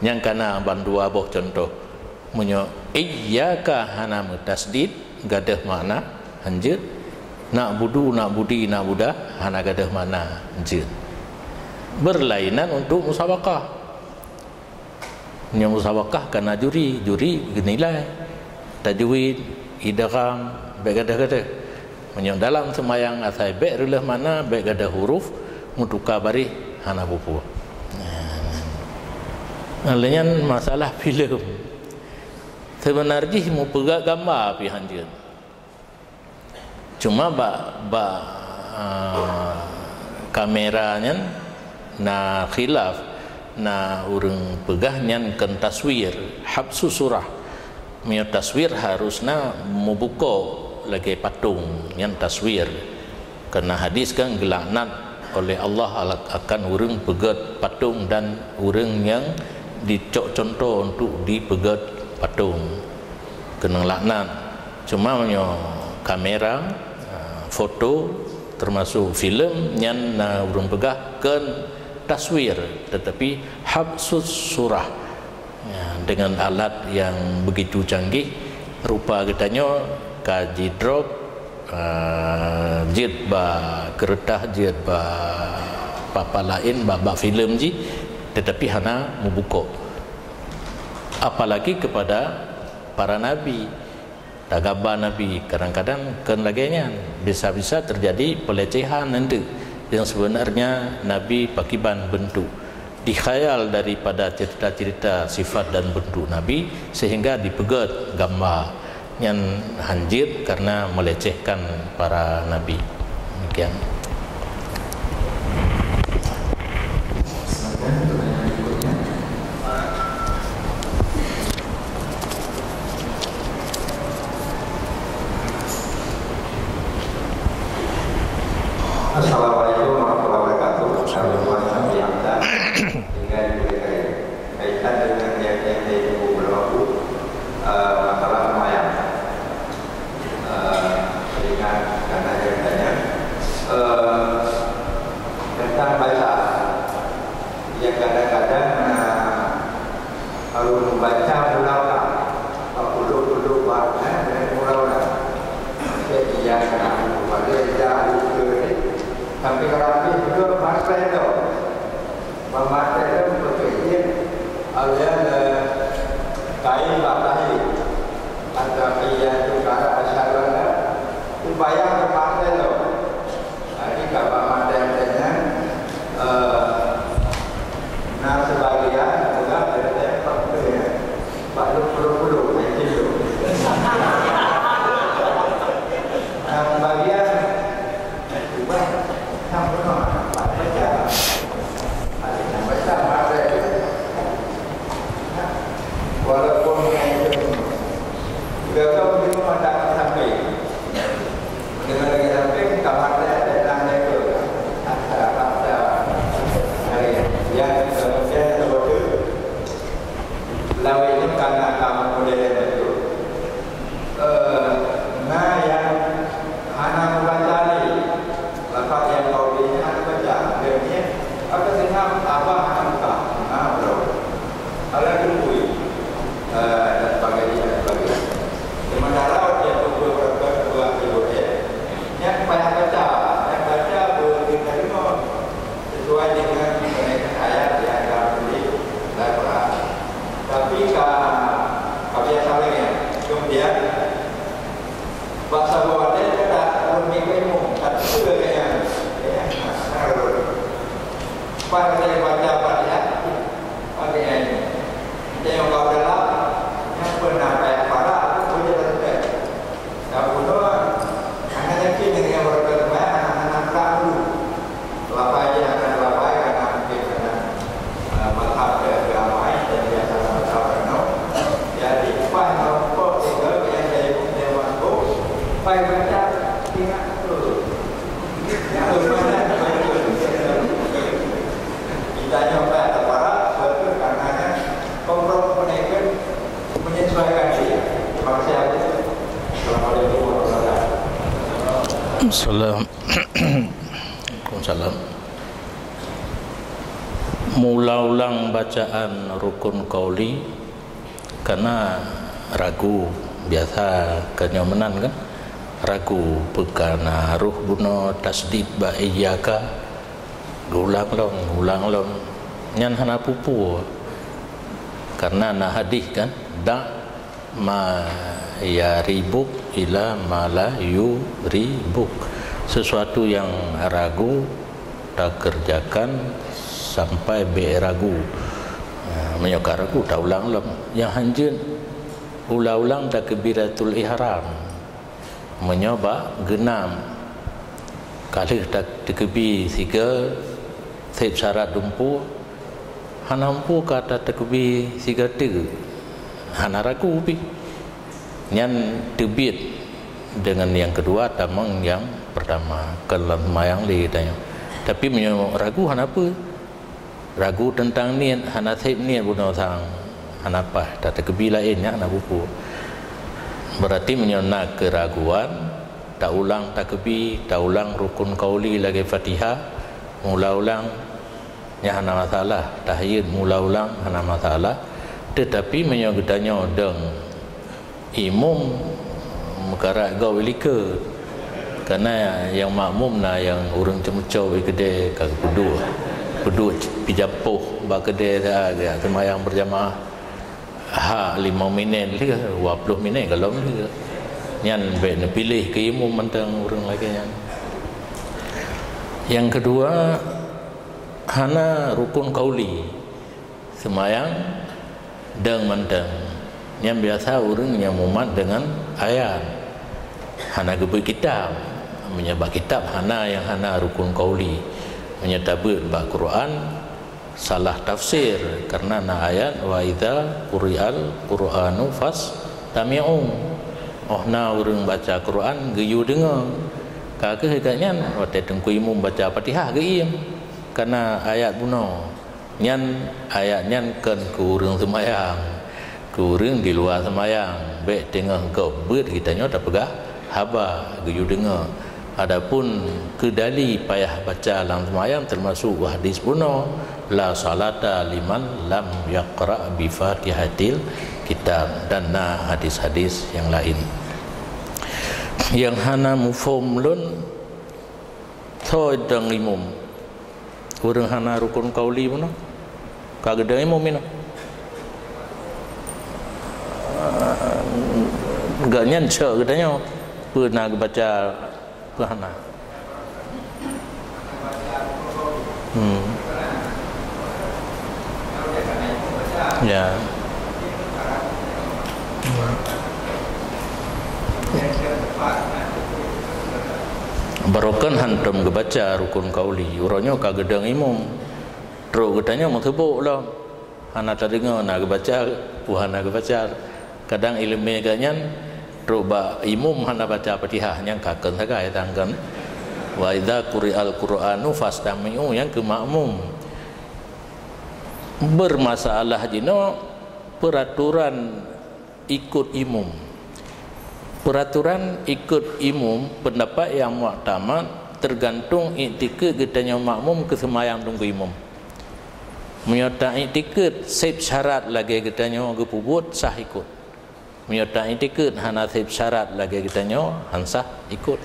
Nyang kana bandua boh cuntoh. Meunyoe iyyaka hana meutasydid, gadoh makna hanjeuet. Na'budu, na'budi, na'buda hana gadoh makna hanjeuet. Berlainan untuk musabaqah. Meunyoe musabaqah kana juri, juri geunilai. Tajwid, idgham, bék gadoh-gadoh. Meunyoe dalam seumayang asai bék reuleueh makna, bék gadoh huruf, meutuka baréh hana peue-peue. Nah, lheueh nyan masalah filem. Seubeuna jih meupeugah gamba pih hanjeuet. Cuma bak, bak, ah, kamera nyan na khilaf, na ureuëng peugah nyan kon taswir, habsu surah. Meunyoe taswir harusna mubukok lagée patong, nyan taswir. Karena hadis kan geulaknat oleh Allah akan ureuëng peugét patong dan ureuëng nyang dicok cuntoh untuk dipeugét patong. Keunong laknat. Cuma meunyoe kamera, ah, foto, termasuk filem, nyan na ureuëng peugah kon taswir, tetapi habsus surah. Ya, dengan alat yang begitu canggih, rupa geutanyoe ka jidrop, ah, jeuet bak keureutah, jeuet bak papa laén, bak, bak filem jih, tetapi hana mubukok. Apalagi kepada para nabi. Tagaba nabi, kadang-kadang kon lagée nyan. Bisa-bisa terjadi pelecehan nanti yang sebenarnya nabi pakiban bentuk. Dikhayal daripada cerita-cerita sifat dan bentuk nabi sehingga dipeugét gamba. Nyan hanjeuet karena melecehkan para nabi. Demikian. Assalamualaikum warahmatullahi wabarakatuh. Assalamualaikum. Dengan kaitan dengan yang, yang saya tunggu belum aku, eh, masalah semayang. Eh, teringat karena ceritanya, eh, tentang baca. Yang kadang-kadang, eh, kalau membaca mula-mula, tak puluh-puluh bab, eh, dari mula-mula. Jadi, yang kena aku pada dia, aku ke, sampai kalau habis juga, masa itu. Peumaté lôn peukeuh jih, awaknyan, eh, kain bak tahi, atawa kain nyang teuka asyhadu an la, supaya peumaté lôn. Jadi, ka peumaté nyan, eh, na seubagian peugah dari teuka peukeuh. Bak lôn puluh-puluh, eh, kilo. Nyang bagian, eh, ubah, nyang peunoh, bak baca. Ada nyang baca, ada. Walaupun, eh, itu, juga Kita nyoba para betul karena kompromi menyesuaikan diri. Terima kasih. Assalamualaikum warahmatullahi wabarakatuh. Salam. Waalaikumsalam. Mula ulang bacaan rukun qauli, karena ragu, biasa keunyoe meunan kan, ragu peukana roh bunoe tasdid bak iyyaka, geuulang lom, geuulang lom, nyan hana peue-peue, karena na hadih kan, da' ma yaribuk ila ma la yuribuk. Sesuatu yang ragu takerjakan sampai bék ragu. Ha, meunyoe ka ragu, taulang lom. Nyang hanjeuet ulang-ulang takbiratul ihram. Meunyoe bak geunam, ka lheueh ta-, takbi siga, sép syarat dumpeue, hana mampu ka tatakbi siga teuk, hana ragu pih. Nyan teubiet deungon nyang keudua tamong nyang peurtama, kon lam seumayang lé tanyoe. Tapi meunyoe ragu hana peue, ragu teuntang niet, hana sép niet bunoe sang, hana paih, tatakbi laén nyan hana peue-peue. Beurati meunyoe na keuraguan, taulang takbi, taulang rukun qauli lagée Fatihah, mula ulang, nyan hana masalah, tahiyat mula ulang hana masalah. Teutapi meunyoe geutanyoe dong imum meukarat gob ilikeue. Karena nyang makmum na nyang ureuëng ceumeucok i keudée ka peuduek, peuduek pijapôh bak keudée, dah, dah seumayang beurjamaah. Ha, limong minét lheueh, dua ploh minét gohlom lheueh. Nyan bék neupiléh keu imum mantong ureuëng lagée nyan. Nyang keudua, hana rukun qauli. Seumayang dong mantong. Nyang biasa ureuëng nyang mumat deungon ayat. Hana geubeuet kitab. Meunyoe bak kitab hana nyang hana rukun qauli. Meunyoe tabeuet bak Quran, salah tafsir, karena na ayat, "Wa idza quri'al Qur'anu fastami'u." Oh na ureuëng baca Quran, geuyue deungoe. Ka keuh gobnyan watée teungku imum baca Fatihah geuiem, karena ayat bunoe. Nyan ayat nyan kon keu ureuëng seumayang, keu ureuëng di luwa seumayang. Bék teungoh gob beuet geutanyoe tapeugah haba geuyue deungoe. Adapun keudali payah baca lam seumayang teumasuk hadis bunoe, "La salata liman lam yaqra bi Fatihatil Kitab," dan na hadis-hadis nyang laén. Nyang hana muphom lôn, soe dong imum? Ureuëng hana rukun qauli bunoe ka geudong imum inoe. Gobnyan cok geutanyoe peue na geubaca, peue hana. Hmm. Ya. Barokon hantom geubaca rukun qauli, uroe nyoe ka geudong imum. Trok geutanyoe meuteubok lom. Hana tadeungoe na geubaca, peue hana geubaca. Kadang ileumé gobnyan trok bak imum hana baca Fatihah, nyang ka kon sagai tangkon. "Wa idza quri'al Qur'anu fastami'u," nyang keu makmum. Bermasalah jinoe peraturan ikut imum. Peraturan ikut imum, pendapat yang muktamad, tergantung iktikad geutanyoe makmum keu seumayang teungku imum. Meunyoe ta iktikad sép syarat lagée geutanyoe geupeubuet, sah ikot. Meunyoe ta iktikad hana sép syarat lagée geutanyoe, han sah ikot.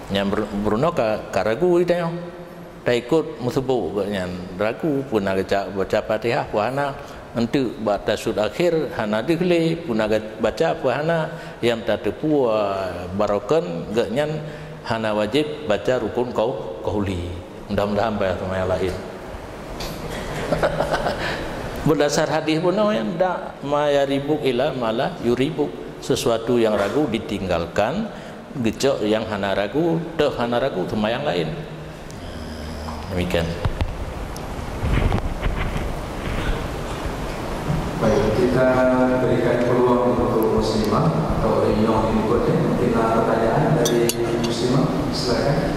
Nyang ber-, bunoe ka, ka ragu geutanyoe. Taikot meuseubok gobnyan, ragu peue na geuca-, baca Fatihah peue hana, enteuk bak tasyahud akhir hana deuh lé peue na ga-, baca peue hana, nyang tateupeue barokon gobnyan hana wajéb baca rukun qau-, qauli. Mudah-mudahan payah seumayang laén. Berdasar hadis bunoe nyan, "Da' ma yaribuk ila ma la yuribuk." Sesuatu yang ragu ditinggalkan, geucok nyang hana ragu, toh hana ragu seumayang laén. Demikian. Baik, kita berikan peluang untuk muslimah atau orang yang ikut, ya. Mungkin ada pertanyaan dari muslimah, silakan.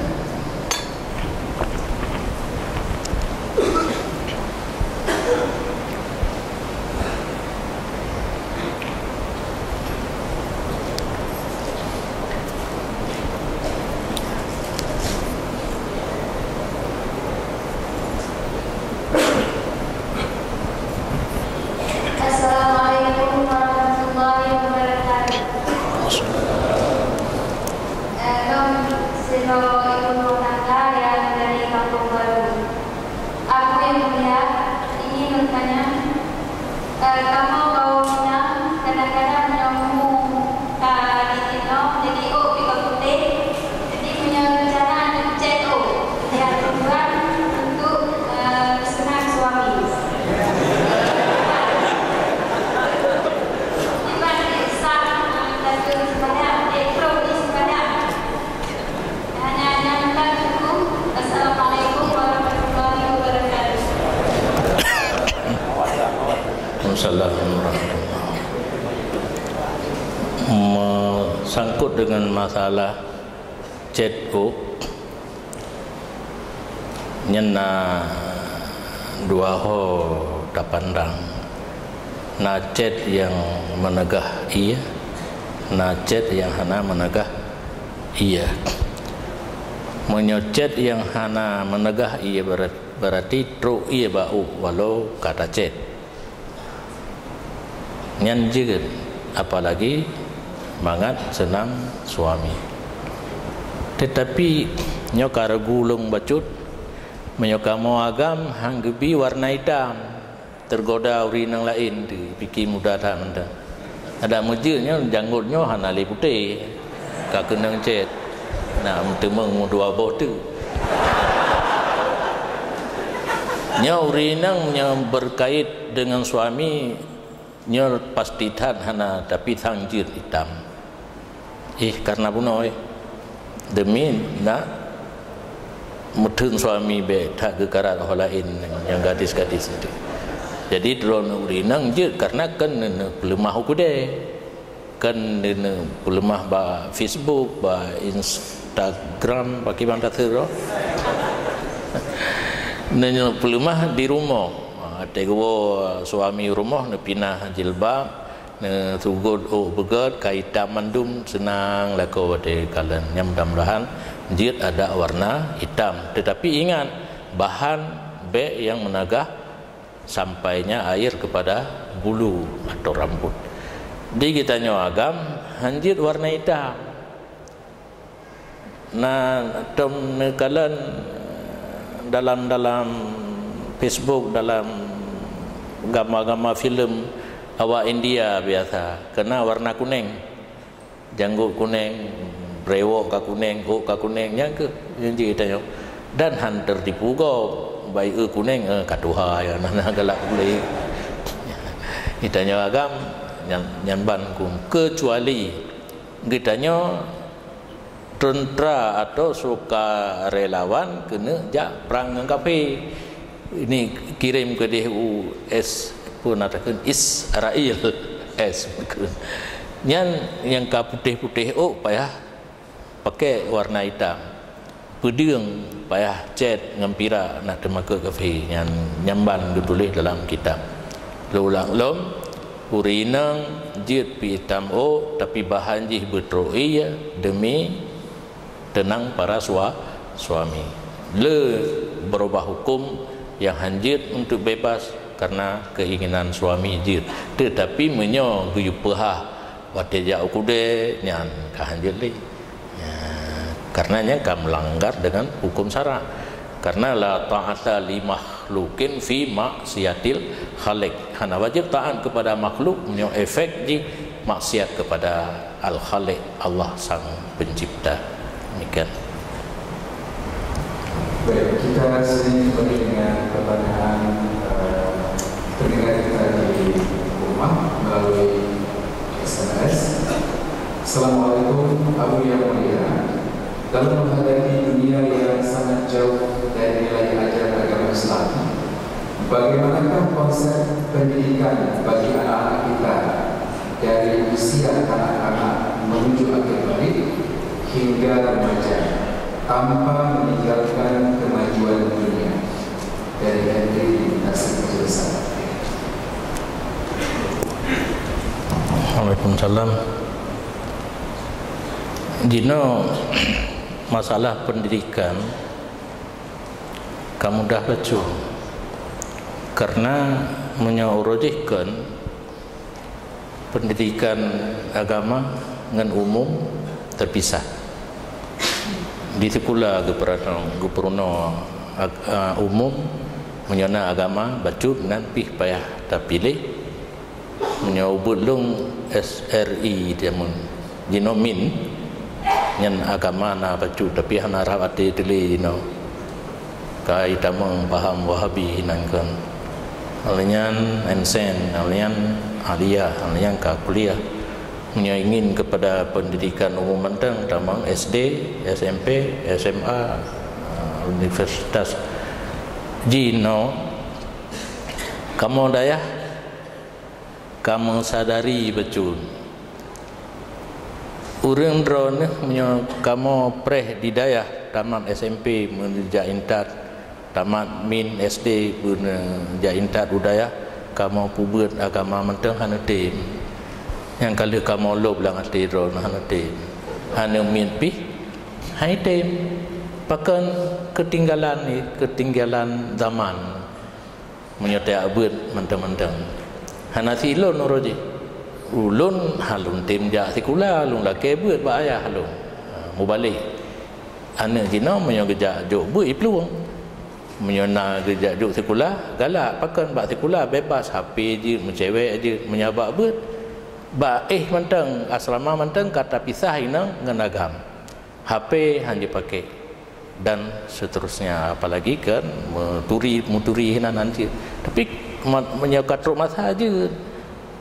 Deungon masalah chat ôk, nyan na dua ho tapandang. Na chat nyang meuneugah ié, na chat nyang hana meuneugah ié. Meunyoe chat nyang hana meuneugah ié, beurati trok ié bak ôk walau ka tachat. Nyan jeuet, apalagi mangat seunang suami. Teutapi nyoe ka ragu lôn bacut, meunyoe kamoe agam han geubi warna itam, teugoda ureuëng nyang laén teuh, pike muda that mantong. Adak meujeuet nyoe, janggot nyoe hana lé putéh, ka keunong chat, na meuteumong meudua boh teuk. Nyoe ureuëng nyang berkait deungon suami, nyoe pasti that hana, tapi sang jeuet itam. Ih, karena bunoe, demi nak meutheun suami bék that geukarat ho laén nyang gadis-gadis itu. Jadi, droeneuh ureuëng nyang jeuet karena kan neuneuk peuleumah u keudè. Kan neuneuk peuleumah bak Facebook, bak Instagram, bak kiban taseurah. Neuneuk peuleumah di rumoh. Ha, watée geuwoe suami rumoh, neupinah jilbab, neusugôt ôk beugét, ka itam mandum, seunang lakoe watée kalon. Nyan mudah-mudahan jeuet adak warna itam. Teutapi ingat, bahan bék nyang meunagah sampainya air kepada bulu atau rambut. Di geutanyoe agam han jeuet warna itam. Na tom neukalon dalam-dalam Facebook, dalam gama-gama filem awak India biasa, kena warna kuning. Janggot kunéng, brewok ka kunéng, ôk ka kunéng, nyan keuh nyang jeuet geutanyoe. Dan han teutipu gob, bayeue kunéng, eh, ka tuha, ya, na, na galak gulé. Geutanyoe agam, nyan, nyan ban huköm. Keucuali geutanyoe teuntra atau sukarelawan keuneuk jak prang ngon kafé. Ini kirém keudeh u S, peue na takheun, Israel. S, nyan nyang ka putéh-putéh ôk payah pakai warna itam. Peudeueng payah cét ngon pirak nak teumakot kafé. Nyan, nyan ban geutuléh dalam kitab. Lôn ulang lom, ureueng inong jeuet peuitam ôk, tapi bahan jih beutrok ié deumi teunang para sua-, suami. Le beurubah huköm nyang han jeuet untuk bebas karena keinginan suami jeuet. Teutapi meunyoe geuyue peuhah watée jak u keudè, nyan ka han jeuet lé. Ya, karena nyan ka meulanggar dengan huköm sara. Karena la ta'ata li makhluqin fi maksiatil khaliq. Hana wajib taat kepada makhluk, meunyoe efek jih maksiat kepada Al-Khaliq, Allah Sang Pencipta. Demikian. Baik, kita sini kembali dengan pertanyaan, eh, pendengar kita di rumah melalui S M S. Assalamualaikum, Abu yang Mulia. Dalam menghadapi dunia yang sangat jauh dari nilai ajaran agama Islam, bagaimanakah konsep pendidikan bagi anak-anak kita dari usia kanak-kanak menuju akhir balik hingga remaja tanpa meninggalkan kemajuan dunia? Dari Henry di Tasik Kota Besar. Waalaikumsalam. Jinoe masalah pendidikan ka mudah bacut. Karena meunyoe uroe jih kon pendidikan agama ngon umum terpisah. Di sikula geupeurunoe, geupeurunoe ag-, a, umum, meunyoe na agama bacut nan pih payah tapiléh. Meunyoe ubit lôn S R I jameun jinoe min, nyan agama na bacut, tapi hana rab até teuh lé jinoe. Ka itamong paham Wahabi nan kon. Awaknyan M Sen, awaknyan aliyah, awaknyan ka kuliah. Meunyoe ingin kepada pendidikan umum mantong, tamong S D, S M P, S M A, universitas. Jinoe, kamoe dayah ka meusadari bacut. Ureuëng droeneuh meunyoe kamoe preh di dayah, tamat S M P meuneuh jak intat, tamat min S D meuneuh jak intat u dayah, kamoe peubuet agama mantong hana tem. Nyang ka lheueh kamoe lôb lam até droeneuh hana tem. Hana miet pih hai tem. Pakon? Keutinggalan, keutinggalan zaman. Meunyoe tajak beuet mantong-mantong, hana si lôn uroe jih. Ulôn hana lôn tem jak sikula, lôn lakée beuet bak ayah lôn. Ha, mubalek. Aneuëk jinoe meunyoe geujak jok beuet iplueng. Meunyoe na geujak jok sikula, galak. Pakon? Bak sikula bebas, H P jeuet, meucewek jeuet. Meunyoe bak beuet, bak éh mantong, asrama mantong ka tapisah inong ngon agam. H P hana jipakai, dan seterusnya. Apalagi kan meuturi, meuturi hinan hanjeuet. Tapi ma-, meunyoe ka trok masa jeuet,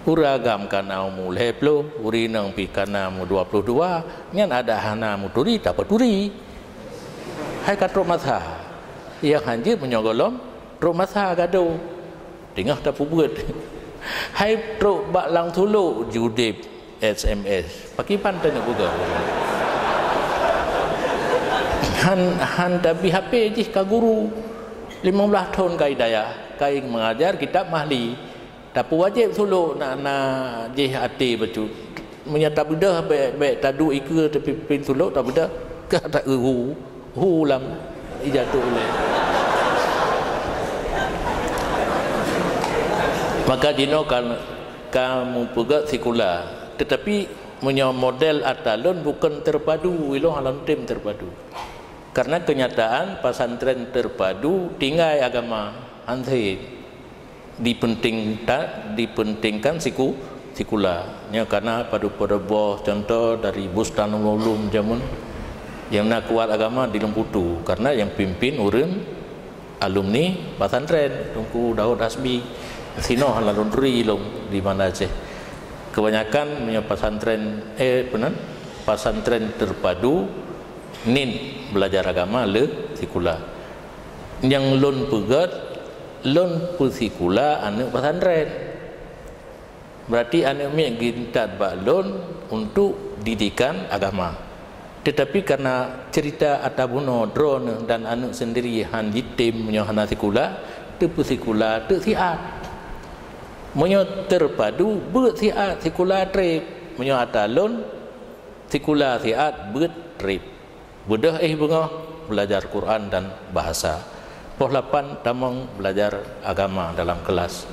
ureuëng agam ka na umu lhée ploh, ureuëng inong pih ka na umu dua ploh dua, nyan adak hana meuturi, tapeuturi. Hai ka trok masa. Nyang hanjeuet meunyoe gohlom trok masa gadoh. Teungoh tapeubuet. Hai trok bak lam tulok judeb S M S. Pakriban tanyoe peugah? Han, han tabi H P jih ka guru. Lima belas thon ka i dayah, ka i mengajar kitab Mahli. Tapeuwajéb tulok na, na jih até bacut. Meunyoe tabeudôh bék, bék taduek ikeue teupin tulok tabeudôh, ka taeu hu, hu lam ija tu ulée. Maka jinoe ka, ka meupeugét sikula, teutapi meunyoe model ata lôn bukon teupadu, ilôn hana lôn tem teupadu. Karena kenyataan pesantren terpadu tinggai agama, hana dipentingkan, dipentingkan siku-, sikula. Nyoe kana padub-padub boh contoh dari Bustan Ulum jameun nyang na kuat agama di Leueng Putu, karena nyang pimpin ureuëng alumni pesantren, Teungku Daud Hasbi. Sinoe hana lôn turi lom di Banda Aceh. Kebanyakan meunyoe pesantren, eh, peue nan, pesantren terpadu, niet belajar agama le sikula. Nyang lôn peugét, lôn peusikula aneuëk pesantren. Berarti aneuëk miet geuintat bak lôn untuk didikan agama. Teutapi karena cerita ata bunoe droeneuh dan aneuëk sendiri han jitem meunyoe hana sikula, teupeusikula teuk siat. Meunyoe terpadu, beuet siat sikula treb. Meunyoe ata lôn, sikula siat, beuet treb. Beudôh éh beungoh, belajar Quran dan bahasa. Poh lapan tamong belajar agama dalam kelas.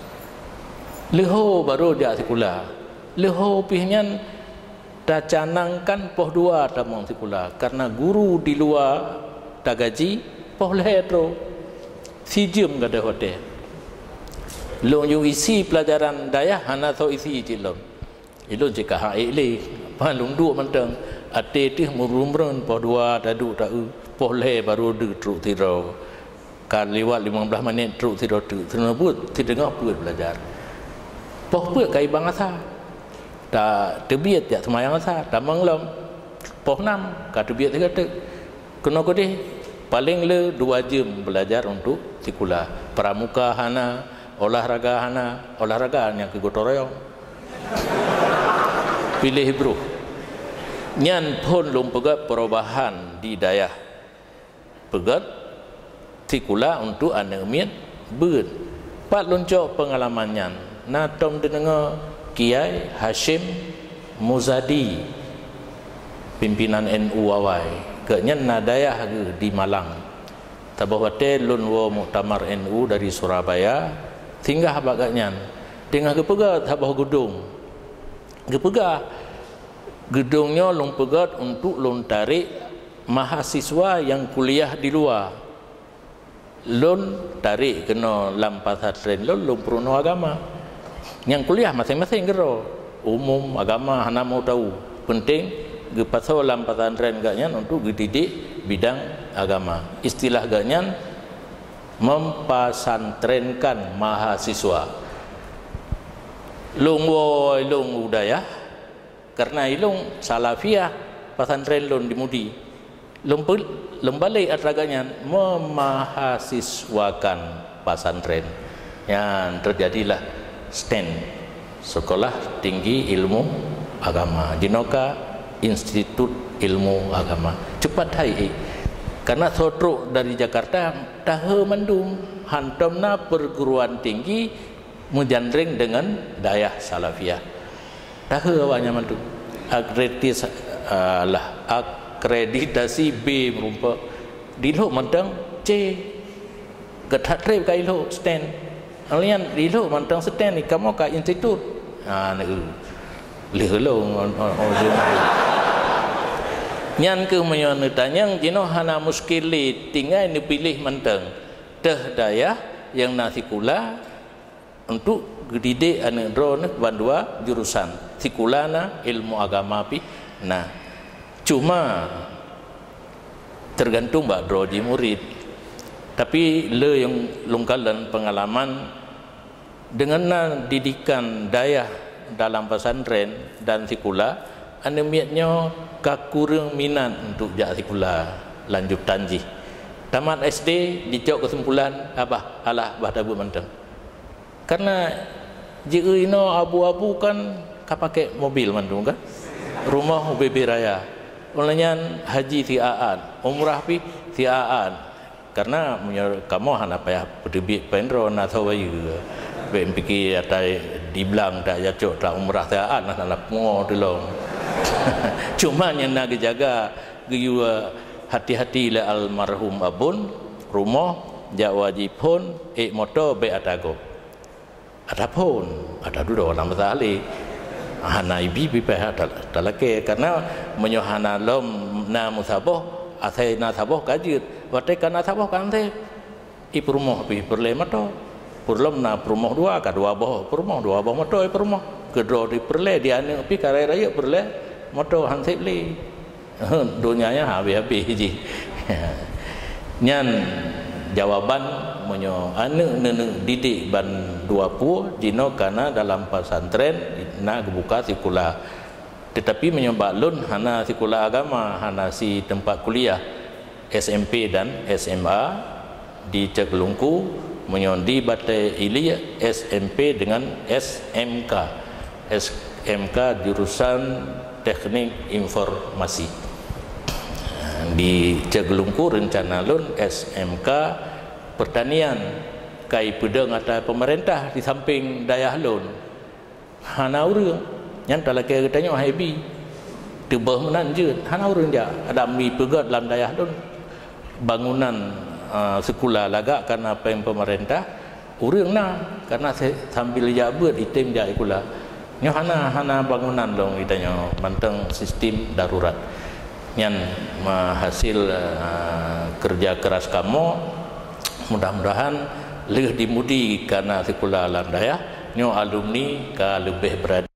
Leuho baru jak sikula. Leuho pih nyan tacanangkan poh dua tamong sikula, karena guru di luwa tagaji, poh lhée trok. Sijeuem gadôh watée. Lôn yue isi pelajaran dayah hana soe isi cit lom. Ilôn cit ka hak ék lé, ban lôn duek mantong. Até teuh meureuem-reuem, poh dua taduek taeu, poh lhée baru deuh trok sidroe. Ka liwat lima belas menit trok sidroe teuk, sinoe buet, sideungoh peuet belajar. Poh peuet ka i bang asa. Ta teubiet jak seumayang asa, tamong lom. Poh nam ka teubiet sigoe teuk. Keunoe keudeh, paleng le dua jeuem belajar untuk sikula. Pramuka hana, olahraga hana, olahraga nyang keu gotong royong. Piléh broh. Nyan phon lôn peugét perubahan di dayah. Peugét sikula untuk aneuëk miet beuet. Pat lôn cok peungalaman nyan, na tom teudeungoe Kiai Hashim Muzadi, pimpinan N U awai. Gobnyan na dayah geuh di Malang. Saboh watée lôn woe muktamar N U dari Surabaya, singgah bak gobnyan, teungoh geupeugét saboh geudong. Geupeugah, geudong nyoe lôn peugét untuk lôn tarek mahasiswa nyang kuliah di luwa. Lôn tarek keunoe lam pesantren lôn, lôn peurunoe agama. Nyang kuliah maséng-maséng keudroe, umum, agama, hana mau tahu. Penting geupasoe lam pesantren gobnyan untuk geudidik bidang agama. Istilah gobnyan mempesantrenkan mahasiswa. Lôn woe lôn u dayah, karena ilôn Salafiyah, pesantren lôn di Mudi. Lôn pe-, lôn balek atra gobnyan memahasiswakan pesantren. Nyan teujadilah STAN, Sekolah Tinggi Ilmu Agama. Jinoe ka Institut Ilmu Agama. Cepat hai, eh. Karena soe trok dari Jakarta, tahe mandum, hantom na perguruan tinggi meujanreng dengan dayah salafiyah. Tahe awaknyan mandum. Akreditasi, alah, akreditasi B meureumpok. Di Lhok mantong C. Geutat treb ka i Lhok stand. Lian di Lhok mantong stand, kamoe ka institut. Ha, neu. Lheueh lôn ngon, ngon, ngon. Nyan keuh meunyoe neutanyong, jinoe hana muskil lé, tinggai neupiléh mantong. Teuh dayah nyang na sikula untuk geudidik aneuk droeneuh bandua jurusan. Sikula na, ilmu agama pih na. Cuma tergantung bak droe jih murit. Tapi le nyang lôn kalon peungalaman, deungon na didikan dayah dalam pesantren dan sikula, aneuk miet nyoe ka kureueng minat untuk jak sikula lanjutan jih. Tamat S D, jicok keusimpulan, "Abah, alah, bah tabeuet mantong." Karena jieu inoe abu-abu kan ka pakai mobil mandum kan? Rumoh ubé-bé raya. Óh lheueh nyan haji siat, umrah pih siat. Karena meunyoe kamoe hana payah peuteubiet péng droe na saweue. Bék pike atai di blang tak jacok tak umrah siat, nah, nah, pungo tulông. Cuma nyang na geujaga geuyue hati-hati lé almarhum Abon, rumoh, jak u haji phon, ék moto bék ata gob. Ata phon, ata dudoe lam masa lé. Hana ibi pipéh ata, ata lakée, karena meunyoe hana lom na meusaboh, asai na saboh ka jeuet. Watée ka na saboh ka anseb. Ipeurumoh pih peureulée moto. Peurlom na peurumoh dua, ka dua boh peurumoh, dua boh moto ipeurumoh. Keudroe di peureulée, di aneuk pih ka rayeuk-rayeuk peureulée moto han seb lé. Donya nyan habéh-habéh jih. Nyan jawaban, meunyoe aneuk neuneuk didik ban dua pue, jinoe kana dalam pesantren na geubuka sikula. Tetapi meunyoe bak lôn hana sikula agama, hana si teumpat kuliah, S M P dan S M A di Cek Lungku, meunyoe di Batée Ili S M P dengan S M K. S M K jurusan Teknik Informasi. Di Cek Lungku rencana lôn S M K Pertanian, kai peudong ata pemerintah di samping dayah lôn. Hana ureuëng, nyan talakée geutanyoe hai bi. Teubeuh meunan jeuet, hana ureuëng jak. Adak mi peugét lam dayah lôn bangunan, eh, sikula lagak kana péng pemerintah, ureuëng na, kana se-, sambil jak beuet item jak sikula. Nyoe hana, hana bangunan lom geutanyoe, mantong sistem darurat. Nyan meuhasil, eh, kerja keras kamoe. Mudah-mudahan lheueh dimudi kana sikula lam dayah, nyoe alumni ka leubeh berada